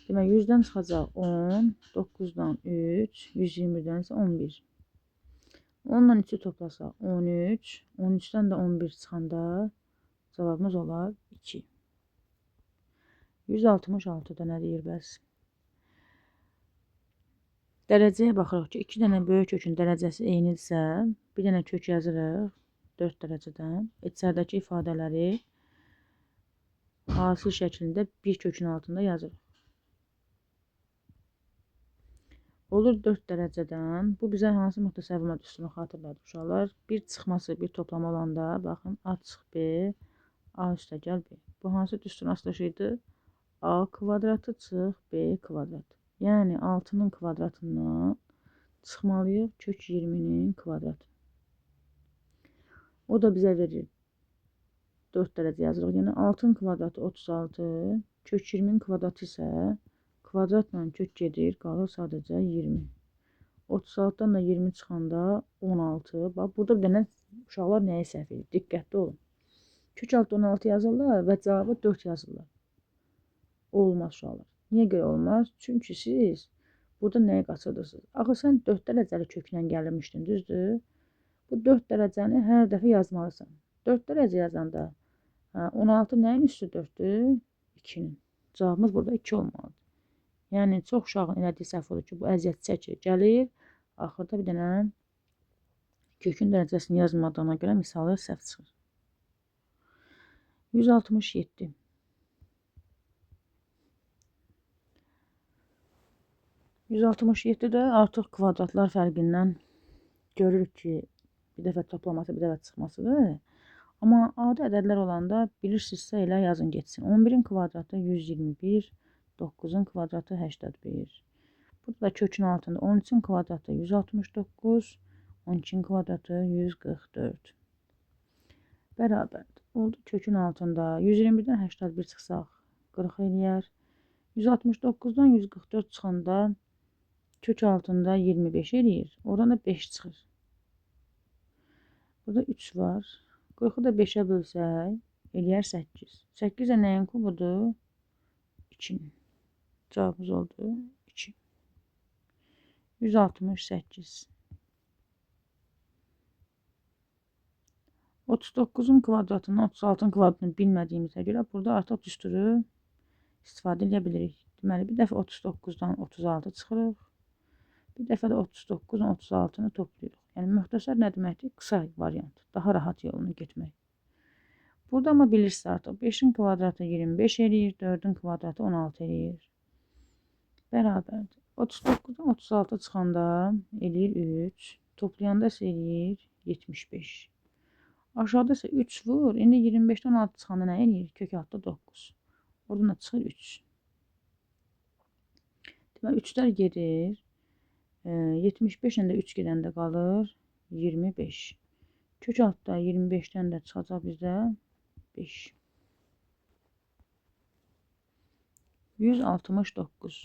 Demək, 100-dən çıxacaq 10, 9-dan 3, 121-dən isə 11. 10-dan 3-ü toplasaq 13, 13-dən də 11 çıxanda cavabımız olar 2. 166-da nə deyir bəs? Dərəcəyə baxırıq ki, 2 dənə böyük kökün dərəcəsi eynidirsə, bir dənə kök yazırıq 4 dərəcədən. İçəridəki ifadələri hasil şəklində bir kökün altında yazırıq. Olur 4 dərəcədən. Bu bizə hansı müxtəsər vurma düsturunu xatırladır uşaqlar? Bir çıxması, bir toplama olanda, baxın, A çıx B, A üstə gəl B. Bu hansı düsturun asılışı idi? A kvadratı çıx B kvadratı. Yəni 6-nın kvadratından çıxmalıyıq kök 20-nin kvadratı. O da bizə verir 4 dərəcə yazırıq. Yəni 6-nın kvadratı 36, kök 20-nin kvadratı isə kvadratla kök gedir, qalır sadəcə 20. 36-dan da 20 çıxanda 16. Bax, burada bir dənə Uşaqlar nəyə səhv edir? Diqqətli olun. Kök altı 16 yazırlar və cavabı 4 yazırlar. Olmaz uşaqlar. Niyə görə olmaz? Çünki siz burada nəyə qaçırdırsınız? Axı sən 4 dərəcəli köklə gəlmişdin, düzdür? Bu 4 dərəcəni hər dəfə yazmalısan. 4 dərəcə yazanda 16 nəyin üstü 4-dür? 2-nin. Cavabımız burada 2 olmalıdır. Yəni, çox uşağın elədiyi səhv olur ki, bu əziyyət çəkir, gəlir. Axırda bir dənə kökün dərəcəsini yazmadığına görə misalı səhv çıxır. 167. 167-də artıq kvadratlar fərqindən görürük ki, bir dəfə toplaması, bir dəfə çıxmasıdır. Amma adi ədədlər olanda bilirsinizsə elə yazın getsin. 11-in kvadratı 121, 9-un kvadratı 81. Burada da kökün altında 13-ün kvadratı 169, 12-in kvadratı 144. Bərabərdir. Oldu kökün altında 121-dən 81 çıxsaq 40 eləyər. 169-dan 144 çıxanda kök altında 25 eləyir. Oradan da 5 çıxır. Burada 3 var. 40-ı da 5-ə bölsək eləyər 8. 8 də nəyin kubudur? 2-nin. Cavabımız oldu 2. 168. 39-un kvadratını, 36-ın kvadratını bilmədiyimizə görə burada artıq düsturu istifadə edə bilirik. Deməli, bir dəfə 39-dan 36 çıxırıq. Bir dəfə də 39-dan 36-nı toplayırıq. Yəni, müxtəsər nə deməkdir? Qısa variant. Daha rahat yolunu getmək. Burada amma bilirsiniz artıq. 5-in kvadratı 25 eləyir, 4-ün kvadratı 16 eləyir. Bərabərdir. 39-dan 36 çıxanda eləyir 3. Toplayanda isə eləyir 75. Aşağıda isə 3 vur. İndi 25-dən 16 çıxanda nə eləyir? Kök altda 9. Oradan da çıxır 3. Deməli, 3-lər gedir. 75 ilə də 3 gedəndə qalır 25. Kök altda 25-dən də çıxacaq bizdə 5. 169.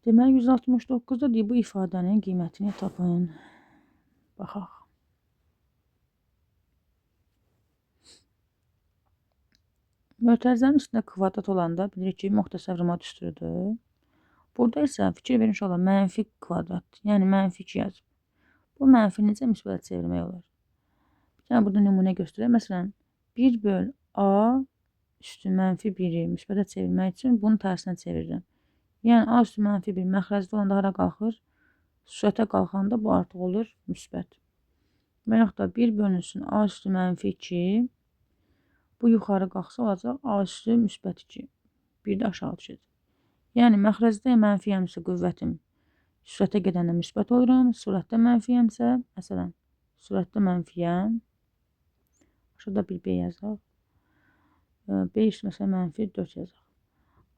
Deməli, 169-da deyir, bu ifadənin qiymətini tapın. Baxaq. Mötərizənin üstündə kvadrat olanda bilirik ki, müxtəsər vurma düsturudur. Burada isə fikir verin inşallah mənfi kvadrat, yəni mənfi 2 yazıb. Bu mənfi necə müsbətə çevirmək olar? Bir dənə burada nümunə göstərək. Məsələn, 1 böl A üstü mənfi 1-i müsbətə çevirmək üçün bunu tərsinə çevirirəm. Yəni, A üstü mənfi 1 məxrəcdə olanda hara qalxır? Sürətə qalxanda bu artıq olur müsbət. Və yaxud da 1 bölünsün A üstü mənfi 2. Bu yuxarı qalxsa olacaq A üstü müsbət 2. Bir də aşağı düşəcək. Yəni, məxrəcdə mənfiyəmsə qüvvətim sürətə gedəndə müsbət oluram. Sürətdə mənfiyəmsə, məsələn, sürətdə mənfiyəm. Aşağıda bir B yazaq. B üstü məsələn mənfi 4 yazaq.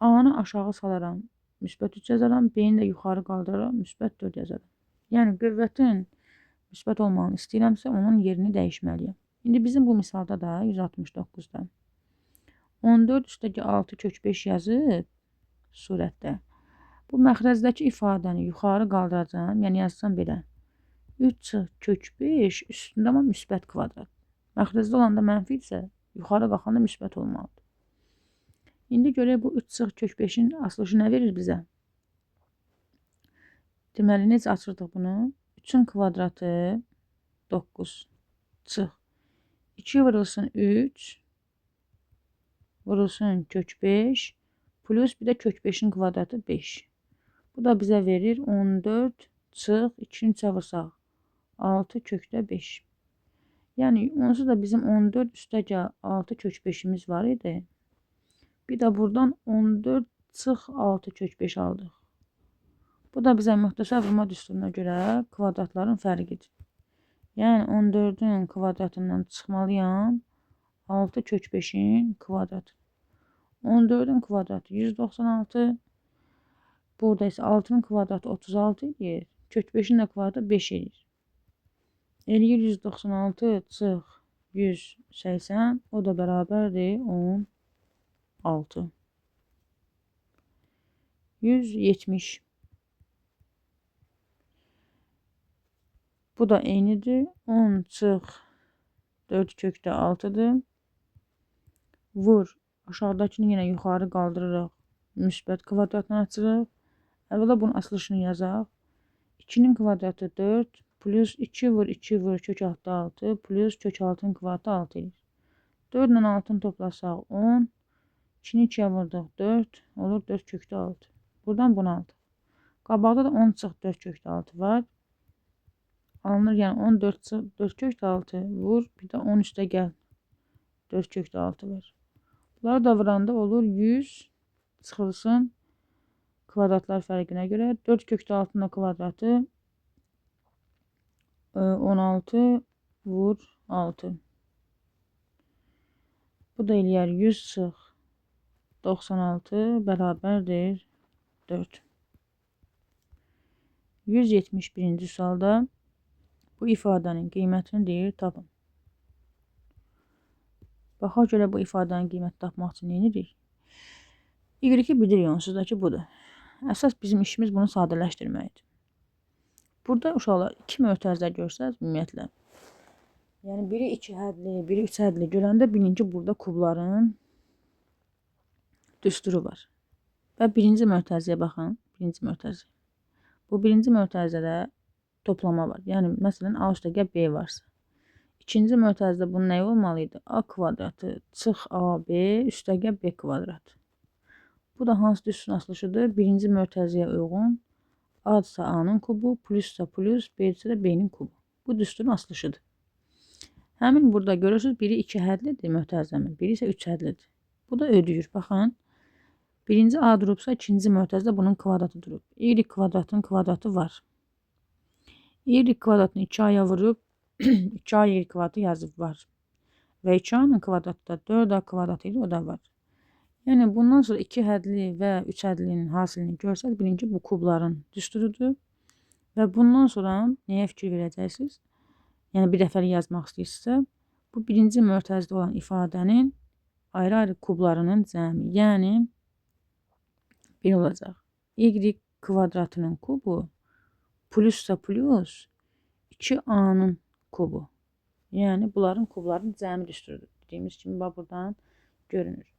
A-nı aşağı salaram, müsbət 3 yazaram. B-ni də yuxarı qaldıraram, müsbət 4 yazaram. Yəni, qüvvətin müsbət olmağını istəyirəmsə, onun yerini dəyişməliyəm. İndi bizim bu misalda da 169-da 14 üstəki 6 kök 5 yazıb surətdə. Bu məxrəzdəki ifadəni yuxarı qaldıracağam. Yəni, yazsam belə. 3 kök 5 üstündə amma müsbət kvadrat. Məxrəzdə olanda mənfi isə yuxarı qalxanda müsbət olmalıdır. İndi görək bu 3 kök 5-in açılışı nə verir bizə? Deməli, necə açırdıq bunu? 3-ün kvadratı 9 çıx. 2 vurulsun 3 vurulsun kök 5 plus bir də kök 5-in kvadratı 5. Bu da bizə verir 14 çıx 2-ni 3-ə vursaq 6 kökdə 5. Yəni, onsuz da bizim 14 üstəgəl 6 kök 5-imiz var idi. Bir də buradan 14 çıx 6 kök 5 aldıq. Bu da bizə müxtəsər vurma düsturuna görə kvadratların fərqidir. Yəni, 14-ün kvadratından çıxmalıyam 6 kök 5-in kvadratı. 14-ün kvadratı 196. Burada isə 6-nın kvadratı 36 eləyir. Kök 5-in də kvadratı 5 eləyir. Eləyir 196 çıx 180. O da bərabərdir 16. 170. Bu da eynidir. 10 çıx 4 kökdə 6-dır. Vur. Aşağıdakını yenə yuxarı qaldırırıq. Müsbət kvadratını açırıq. Əvvəla bunun açılışını yazaq. 2-nin kvadratı 4 plus 2 vur 2 vur kök altda 6 plus kök 6-nın kvadratı 6 edir. 4 ilə 6-nı toplasaq 10. 2-ni 2-yə vurduq 4. Olur 4 kökdə 6. Buradan bunu aldıq. Qabaqda da 10 çıx 4 kökdə 6 var. Alınır, yəni 14 çıx 4 kökdə 6 vur. Bir də 10 üstə gəl. 4 kökdə 6 var. Bunları da vuranda olur 100 çıxılsın kvadratlar fərqinə görə. 4 kökdə 6-nın kvadratı 16 vur 6. Bu da eləyər 100 çıx 96 bərabərdir 4. 171-ci sualda bu ifadənin qiymətini deyir, tapın. Baxaq görə bu ifadənin qiymətini tapmaq üçün nə edirik? Y-i bilirik onsuz da ki, budur. Əsas bizim işimiz bunu sadələşdirməkdir. Burada uşaqlar iki mötərizə görsəz ümumiyyətlə. Yəni biri 2 hədli, biri 3 hədli görəndə bilin ki, burada kubların düsturu var. Və birinci mötərizəyə baxın. Birinci mötərizə. Bu birinci mötərizədə toplama var. Yəni məsələn A üstəgəl B varsa. İkinci mötərizədə bunun nəyi olmalı idi? A kvadratı çıx AB üstəgəl B kvadratı. Bu da hansı düsturun açılışıdır? Birinci mötərizəyə uyğun A-dırsa A-nın kubu, plussa plus, B-dirsə də B-nin kubu. Bu düsturun açılışıdır. Həmin burada görürsünüz, biri 2 hədlidir mötərizəmin, biri isə 3 hədlidir. Bu da ödəyir. Baxın, birinci A durubsa, ikinci mötərizədə bunun kvadratı durub. Y kvadratının kvadratı var. Y kvadratını 2A-ya vurub, 2A Y kvadratı yazıb var. Və 2A-nın kvadratı da 4A kvadratı idi, o da var. Yəni, bundan sonra 2 hədli və 3 hədlinin hasilini görsəz, bilin ki, bu kubların düsturudur. Və bundan sonra nəyə fikir verəcəksiniz? Yəni, bir dəfəlik yazmaq istəyirsinizsə, bu birinci mötərizədə olan ifadənin ayrı-ayrı kublarının cəmi, yəni bir olacaq. Y kvadratının kubu plussa plus 2A-nın kubu. Yəni, bunların kubların cəmi düsturudur. Dediyimiz kimi, bax, buradan görünür.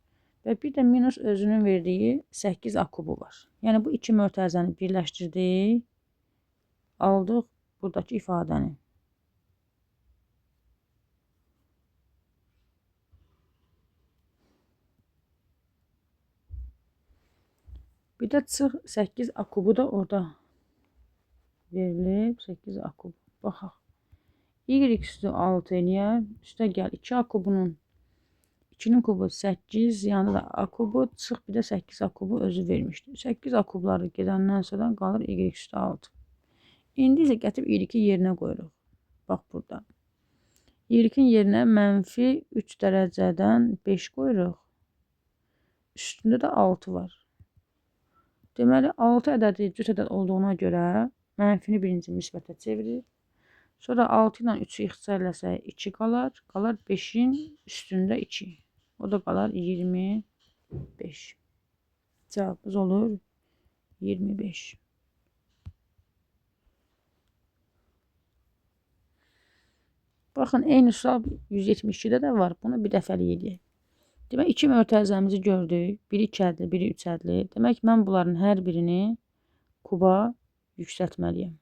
Və bir də minus özünün verdiyi 8A kubu var. Yəni, bu iki mötərizəni birləşdirdik, aldıq buradakı ifadəni. Bir də çıx 8A kubu da orada verilib. 8A kubu. Baxaq. Y üstü 6 eləyər. Üstə gəl 2A kubunun 2-nin kubu 8, yanında da A kubu, çıx bir də 8A kubu özü vermişdi. 8A kubları gedəndən sonra qalır Y üstü 6. İndi isə gətirib Y-i yerinə qoyuruq. Bax burada. Y-in yerinə mənfi 3 dərəcədən 5 qoyuruq. Üstündə də 6 var. Deməli, 6 ədədi cüt ədəd olduğuna görə mənfini birinci müsbətə çevirir. Sonra 6 ilə 3-ü ixtisar eləsək 2 qalar. Qalar 5-in üstündə 2. O da qalar 25. Cavabımız olur 25. Baxın, eyni sual 172-də də var. Bunu bir dəfəlik eləyək. Demək, iki mötərizəmizi gördük. Biri 2 hədli, biri 3 hədli. Demək, mən bunların hər birini kuba yüksəltməliyəm.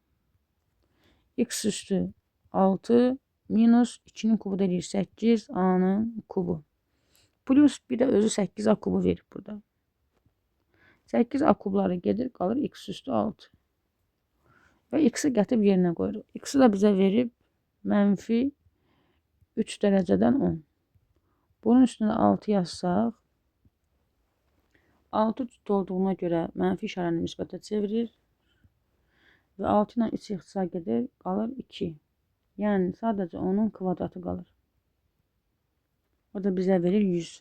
X üstü 6 minus 2-nin kubu da eləyir 8 A-nın kubu. Plus bir də özü 8A kubu verib burada. 8A kubları gedir, qalır x üstü 6. Və x-i gətirib yerinə qoyuruq. X-i də bizə verib mənfi 3 dərəcədən 10. Bunun üstünə 6 yazsaq, 6 cüt olduğuna görə mənfi işarəni müsbətə çevirir. Və 6 ilə 3 ixtisar gedir, qalır 2. Yəni, sadəcə onun kvadratı qalır. O da bizə verir 100.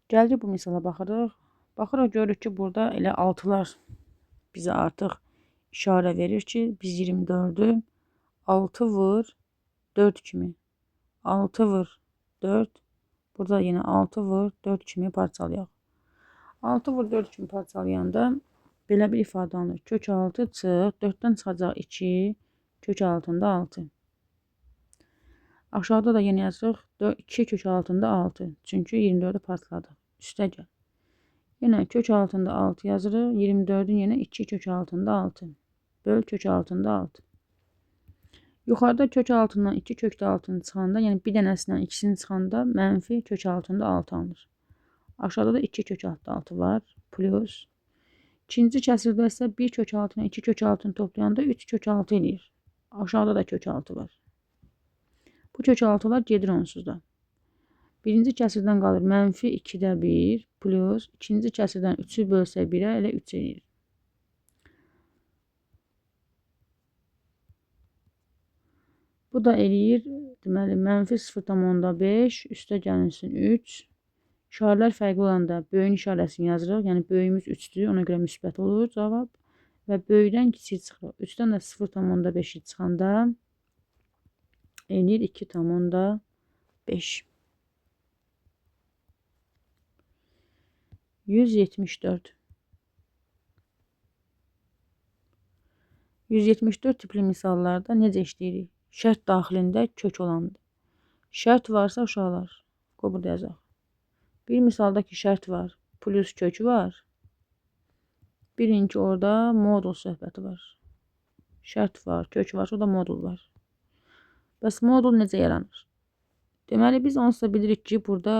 Gəldik bu misala baxırıq. Baxırıq, görürük ki, burada elə 6-lar bizə artıq işarə verir ki, biz 24-ü 6 vur 4 kimi. 6 vur 4. Burada yenə 6 vur 4 kimi parçalayaq. 6 vur 4 kimi parçalayanda belə bir ifadə alınır. Kök 6 çıx, 4-dən çıxacaq 2, kök altında 6. Aşağıda da yenə yazırıq 2 kök altında 6. Çünki 24-ü parçaladıq. Üstə gəl. Yenə kök altında 6 yazırıq. 24-ün yenə 2 kök altında 6. Böl kök altında 6. Yuxarıda kök altından 2 kök altını çıxanda, yəni bir dənəsindən ikisini çıxanda mənfi kök altında 6 alınır. Aşağıda da 2 kök altında 6 var. Plus. İkinci kəsirdə isə 1 kök altını 2 kök altını toplayanda 3 kök 6 eləyir. Aşağıda da kök 6 var. Bu kök 6'lar gedir onsuz da. Birinci kəsirdən qalır mənfi 2-də 1 plus ikinci kəsirdən 3-ü bölsək 1-ə elə 3 eləyir. Bu da eləyir, deməli, mənfi 0,5 üstə gəlinsin 3. İşarələr fərqli olanda böyüyün işarəsini yazırıq. Yəni böyüyümüz 3-dür, ona görə müsbət olur cavab. Və böyükdən kiçik çıxır. 3-dən də 0,5-i çıxanda eləyir 2,5. 174. 174 tipli misallarda necə işləyirik? Şərt daxilində kök olandır. Şərt varsa uşaqlar, qoy burada yazaq. Bir misalda ki şərt var, plus kök var. Bilin ki orada modul söhbəti var. Şərt var, kök varsa orada modul var. Bəs modul necə yaranır? Deməli biz onsuz da bilirik ki burada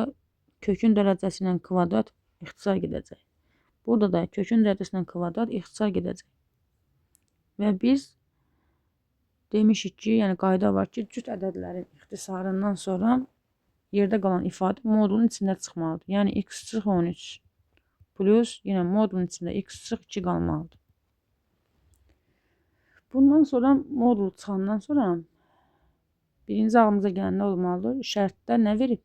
kökün dərəcəsi ilə kvadrat ixtisar gedəcək. Burada da kökün dərəcəsi ilə kvadrat ixtisar gedəcək. Və biz demişik ki, yəni qayda var ki, cüt ədədlərin ixtisarından sonra yerdə qalan ifadə modulun içində çıxmalıdır. Yəni x çıx 13 plus yenə modulun içində x çıx 2 qalmalıdır. Bundan sonra modul çıxandan sonra birinci ağlımıza gələn nə olmalıdır? Şərtdə nə verib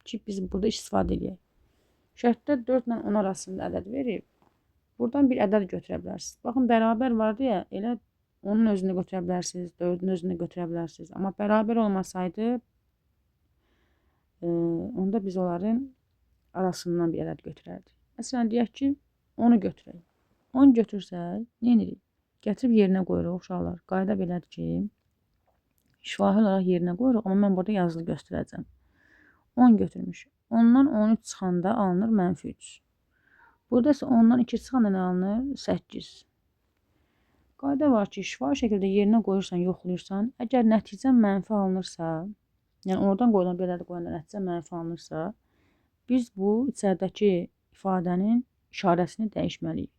ki, biz burada istifadə edək. Şərtdə 4 ilə 10 arasında ədəd verib. Buradan bir ədəd götürə bilərsiniz. Baxın, bərabər var deyə elə onun özünü götürə bilərsiniz, 4-ün özünü götürə bilərsiniz. Amma bərabər olmasaydı, onda biz onların arasından bir ədəd götürərdik. Məsələn, deyək ki, 10-u götürək. 10 götürsək, nə edirik? Gətirib yerinə qoyuruq uşaqlar. Qayda belədir ki, şifahi olaraq yerinə qoyuruq, amma mən burada yazılı göstərəcəm. 10 götürmüş. 10-dan 13 çıxanda alınır mənfi 3. Burada isə 10-dan 2 çıxanda nə alınır? 8. Qayda var ki, şifahi şəkildə yerinə qoyursan, yoxlayırsan. Əgər nəticə mənfi alınırsa, yəni oradan qoyulan bir ədəd qoyanda nəticə mənfi alınırsa, biz bu içəridəki ifadənin işarəsini dəyişməliyik.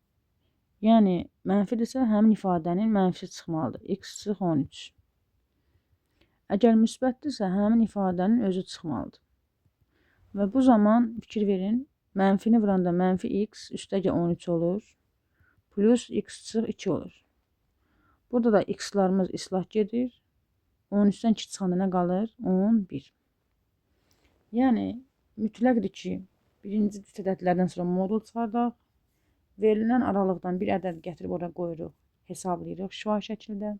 Yəni, mənfidirsə, həmin ifadənin mənfisi çıxmalıdır. X çıx 13. Əgər müsbətdirsə, həmin ifadənin özü çıxmalıdır. Və bu zaman, fikir verin, mənfini vuranda mənfi x üstəgə 13 olur, plus x çıx 2 olur. Burada da x-larımız islah gedir. 13-dən 2 çıxanda nə qalır? 11. Yəni, mütləqdir ki, birinci cüt ədədlərdən sonra modul çıxardaq. Verilən aralıqdan bir ədəd gətirib ora qoyuruq, hesablayırıq şifahi şəkildə.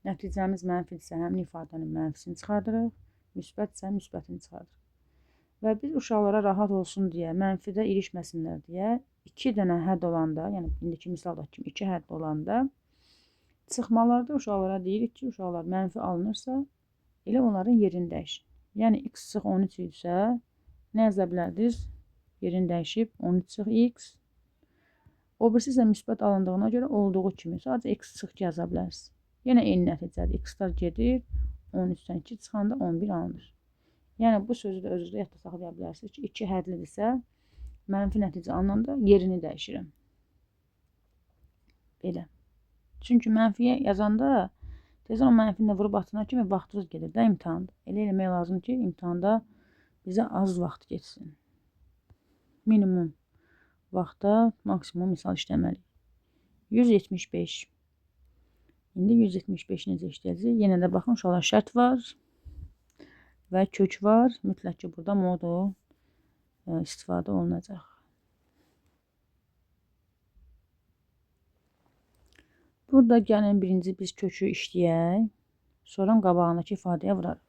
Nəticəmiz mənfidirsə, həmin ifadənin mənfisini çıxardırıq, müsbətsə, müsbətini çıxardırıq. Və biz uşaqlara rahat olsun deyə, mənfidə irişməsinlər deyə 2 dənə hədd olanda, yəni indiki misaldakı kimi 2 hədd olanda çıxmalarda uşaqlara deyirik ki, uşaqlar mənfi alınırsa, elə onların yerini dəyişin. Yəni x çıx 13 idisə, nə yaza bilərdiniz? Yerini dəyişib 13 çıx x. O birisi isə müsbət alındığına görə olduğu kimi sadəcə x çıx 2 yaza bilərsiniz. Yenə eyni nəticədir. X-lar gedir, 13-dən 2 çıxanda 11 alınır. Yəni bu sözü də özünüzdə yadda saxlaya bilərsiniz ki, 2 hədlidirsə, mənfi nəticə alınanda yerini dəyişirəm. Belə. Çünki mənfiyə yazanda tezdən o mənfini də vurub atana kimi vaxtınız gedir də imtahanda. Elə eləmək lazım ki, imtahanda bizə az vaxt getsin. Minimum vaxtda maksimum misal işləməliyik. 175. İndi 175 necə işləyəcəyik? Yenə də baxın, uşaqlar, şərt var və kök var. Mütləq ki, burada modul istifadə olunacaq. Burada gəlin birinci biz kökü işləyək. Sonra qabağındakı ifadəyə vurarıq.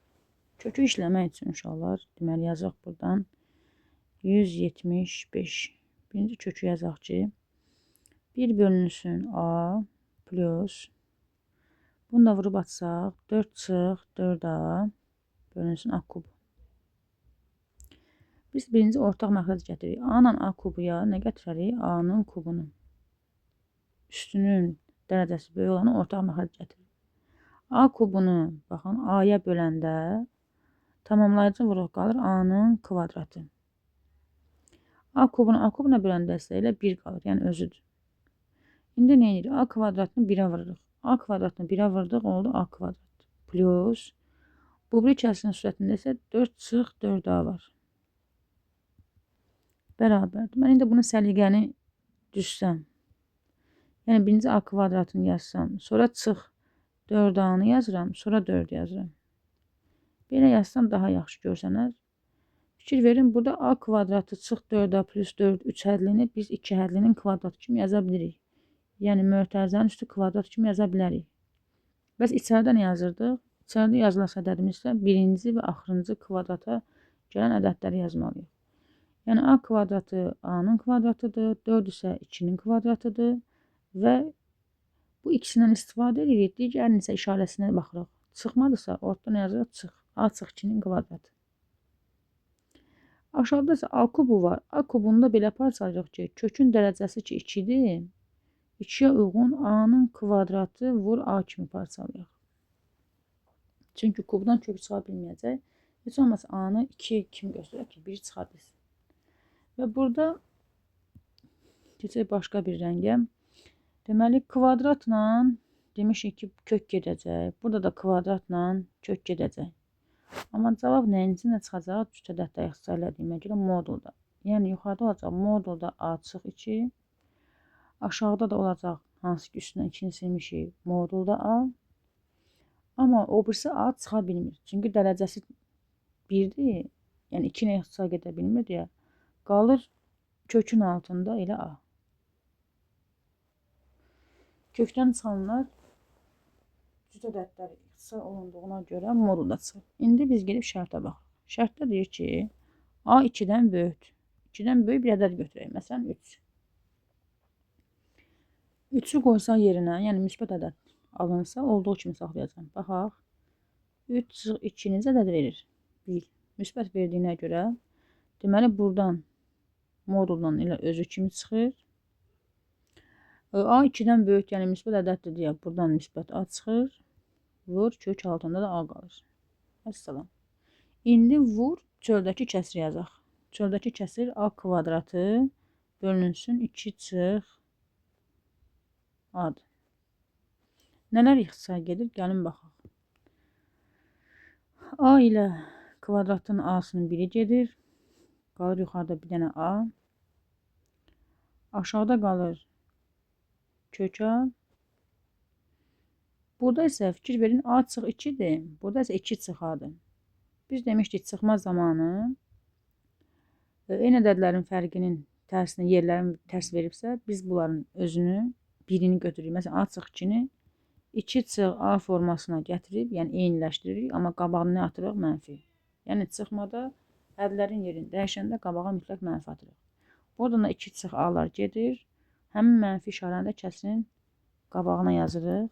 Kökü işləmək üçün uşaqlar, deməli yazaq buradan 175. Birinci kökü yazaq ki, 1 bölünsün A plus, bunu da vurub atsaq, 4 çıx 4A bölünsün A kubu. Biz birinci ortaq məxrəc gətiririk. A ilə A kubuya nə gətirərik? A-nın kubunu. Üstünün dərəcəsi böyük olanı ortaq məxrəc gətiririk. A kubunu, baxın, A-ya böləndə tamamlayıcı vuruq qalır A-nın kvadratı. A kubunu A kubuna böləndə isə elə 1 qalır, yəni özüdür. İndi nə edirik? A kvadratını 1-ə vururuq. A kvadratını 1-ə vurduq, oldu A kvadrat. Plus, bu biri kəsirin sürətində isə 4 çıx 4A var. Bərabərdir. Mən indi bunu səliqəni düzsəm. Yəni, birinci A kvadratını yazsam, sonra çıx 4A-nı yazıram, sonra 4 yazıram. Belə yazsam daha yaxşı görsənər. Fikir verin, burada A kvadratı çıx 4A plus 4, 3 hədlini biz 2 hədlinin kvadratı kimi yaza bilirik. Yəni, mötərizənin üstü kvadrat kimi yaza bilərik. Bəs içəridə nə yazırdıq? İçəridə yazılası ədədimiz isə birinci və axırıncı kvadrata gələn ədədləri yazmalıyıq. Yəni, A kvadratı A-nın kvadratıdır, 4 isə 2-nin kvadratıdır və bu ikisindən istifadə edirik. Digərinin isə işarəsinə baxırıq. Çıxmadısa, ortada nə yazırıq? Çıx. A çıx 2-nin kvadratı. Aşağıda isə A kubu var. A kubunu da belə parçalayırıq ki, kökün dərəcəsi ki 2-dir. 2-yə uyğun A-nın kvadratı vur A kimi parçalayaq. Çünki kubdan kök çıxa bilməyəcək. Heç olmasa A-nı 2 kimi göstərək ki, 1 çıxa bilsin. Və burada keçək başqa bir rəngə. Deməli, kvadratla demişik ki, kök gedəcək. Burada da kvadratla kök gedəcək. Amma cavab nəyin içində çıxacaq? Cüt ədəddə ixtisar elədiyimə görə modulda. Yəni, yuxarıda olacaq modulda A çıx 2. Aşağıda da olacaq, hansı ki üstündən 2-ni silmişik, modulda A. Amma o birisi A çıxa bilmir. Çünki dərəcəsi 1-dir. Yəni, 2 ilə ixtisar edə bilmir deyə. Qalır kökün altında elə A. Kökdən çıxanlar cüt ədədləri ixtisar olunduğuna görə modulda çıxır. İndi biz gedib şərtə baxırıq. Şərtdə deyir ki, A 2-dən böyükdür. 2-dən böyük bir ədəd götürək. Məsələn, 3. 3-ü qoysaq yerinə, yəni müsbət ədəd alınsa, olduğu kimi saxlayacağam. Baxaq, 3 çıx 2 necə ədəd verir? 1. Müsbət verdiyinə görə, deməli, buradan moduldan elə özü kimi çıxır. A 2-dən böyük, yəni müsbət ədəddir deyə buradan müsbət A çıxır. Vur, kök altında da A qalır. Vəssalam. İndi vur, çöldəki kəsir yazaq. Çöldəki kəsir A kvadratı bölünsün 2 çıx A-dır. Nələr ixtisar gedir? Gəlin baxaq. A ilə kvadratın A-sının biri gedir. Qalır yuxarıda bir dənə A. Aşağıda qalır kök A. Burada isə fikir verin A çıx 2-dir. Burada isə 2 çıx A-dır. Biz demişdik çıxma zamanı eyni ədədlərin fərqinin tərsinə yerlərin tərs veribsə, biz bunların özünü birini götürürük. Məsələn, A çıx 2-ni 2 çıx A formasına gətirib, yəni eyniləşdiririk, amma qabağını nə atırıq? Mənfi. Yəni çıxmada hədlərin yerini dəyişəndə qabağa mütləq mənfi atırıq. Buradan da 2 çıx A-lar gedir. Həmin mənfi işarəni də kəsirin qabağına yazırıq.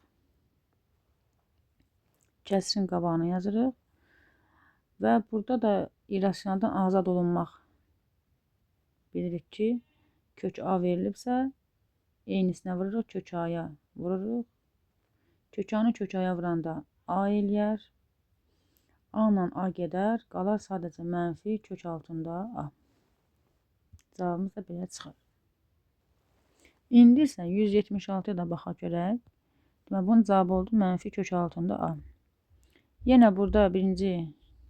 Kəsirin qabağına yazırıq. Və burada da irrasionaldan azad olunmaq. Bilirik ki, kök A verilibsə, eynisinə vururuq, kök A-ya vururuq. Kök A-nı kök A-ya vuranda A eləyər. A ilə A gedər, qalar sadəcə mənfi kök altında A. Cavabımız da belə çıxır. İndi isə 176-ya da baxaq görək. Deməli, bunun cavabı oldu mənfi kök altında A. Yenə burada birinci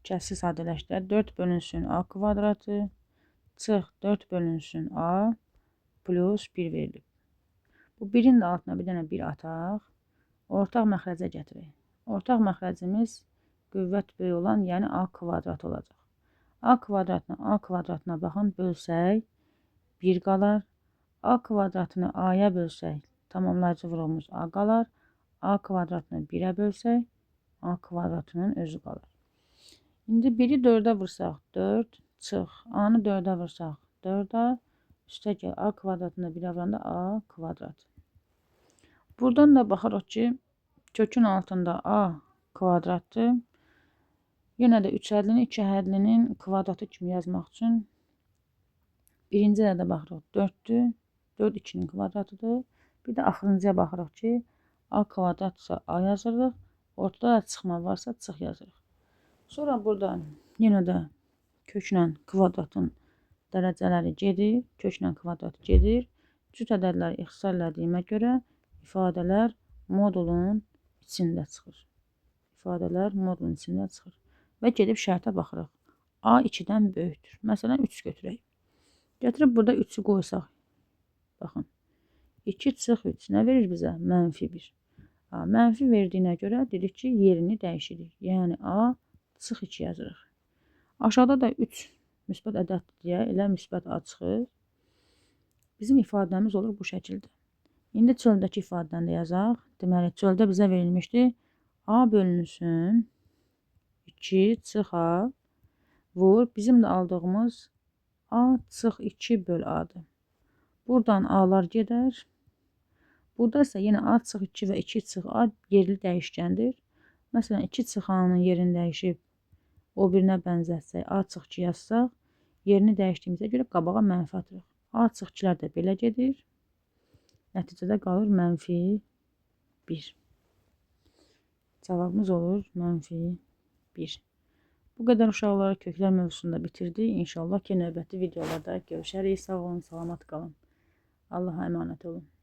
kəsri sadələşdirək. 4 bölünsün A kvadratı çıx 4 bölünsün A plus 1 verilib. Bu 1-in də altına bir dənə 1 ataq. Ortaq məxrəcə gətirək. Ortaq məxrəcimiz qüvvət böyük olan, yəni A kvadratı olacaq. A kvadratına A kvadratına baxın, bölsək 1 qalar. A kvadratını A-ya bölsək, tamamlayıcı vuruğumuz A qalar. A kvadratını 1-ə bölsək, A kvadratının özü qalar. İndi 1-i 4-ə vursaq 4 çıx. A-nı 4-ə vursaq 4A. Üstə gəl A kvadratında 1-ə vuranda A kvadrat. Buradan da baxırıq ki, kökün altında A kvadratdır. Yenə də 3 hədlini 2 hədlinin kvadratı kimi yazmaq üçün birinci rədə baxırıq 4-dür. 4 2-nin kvadratıdır. Bir də axırıncıya baxırıq ki, A kvadratsa A yazırıq. Ortada da çıxma varsa çıx yazırıq. Sonra burada yenə də köklə kvadratın dərəcələri gedir. Köklə kvadrat gedir. Cüt ədədləri ixtisar elədiyimə görə ifadələr modulun içində çıxır. İfadələr modulun içində çıxır. Və gedib şərtə baxırıq. A 2-dən böyükdür. Məsələn, 3 götürək. Gətirib burada 3-ü qoysaq. Baxın. 2 çıx 3. Nə verir bizə? Mənfi 1. A, mənfi verdiyinə görə dedik ki, yerini dəyişirik. Yəni A çıx 2 yazırıq. Aşağıda da 3 müsbət ədəddir deyə elə müsbət A çıxır. Bizim ifadəmiz olur bu şəkildə. İndi çöldəki ifadəni də yazaq. Deməli, çöldə bizə verilmişdi. A bölünsün 2 çıx A vur. Bizim də aldığımız A çıx 2 böl A-dır. Buradan A-lar gedər. Burada isə yenə A çıx 2 və 2 çıx A yerli dəyişkəndir. Məsələn, 2 çıx A-nın yerini dəyişib o birinə bənzətsək, A çıx 2 yazsaq, yerini dəyişdiyimizə görə qabağa mənfi atırıq. A çıx 2-lər də belə gedir. Nəticədə qalır mənfi 1. Cavabımız olur mənfi 1. Bu qədər uşaqlar köklər mövzusunda bitirdik. İnşallah ki, növbəti videolarda görüşərik. Sağ olun, salamat qalın. Allaha əmanət olun.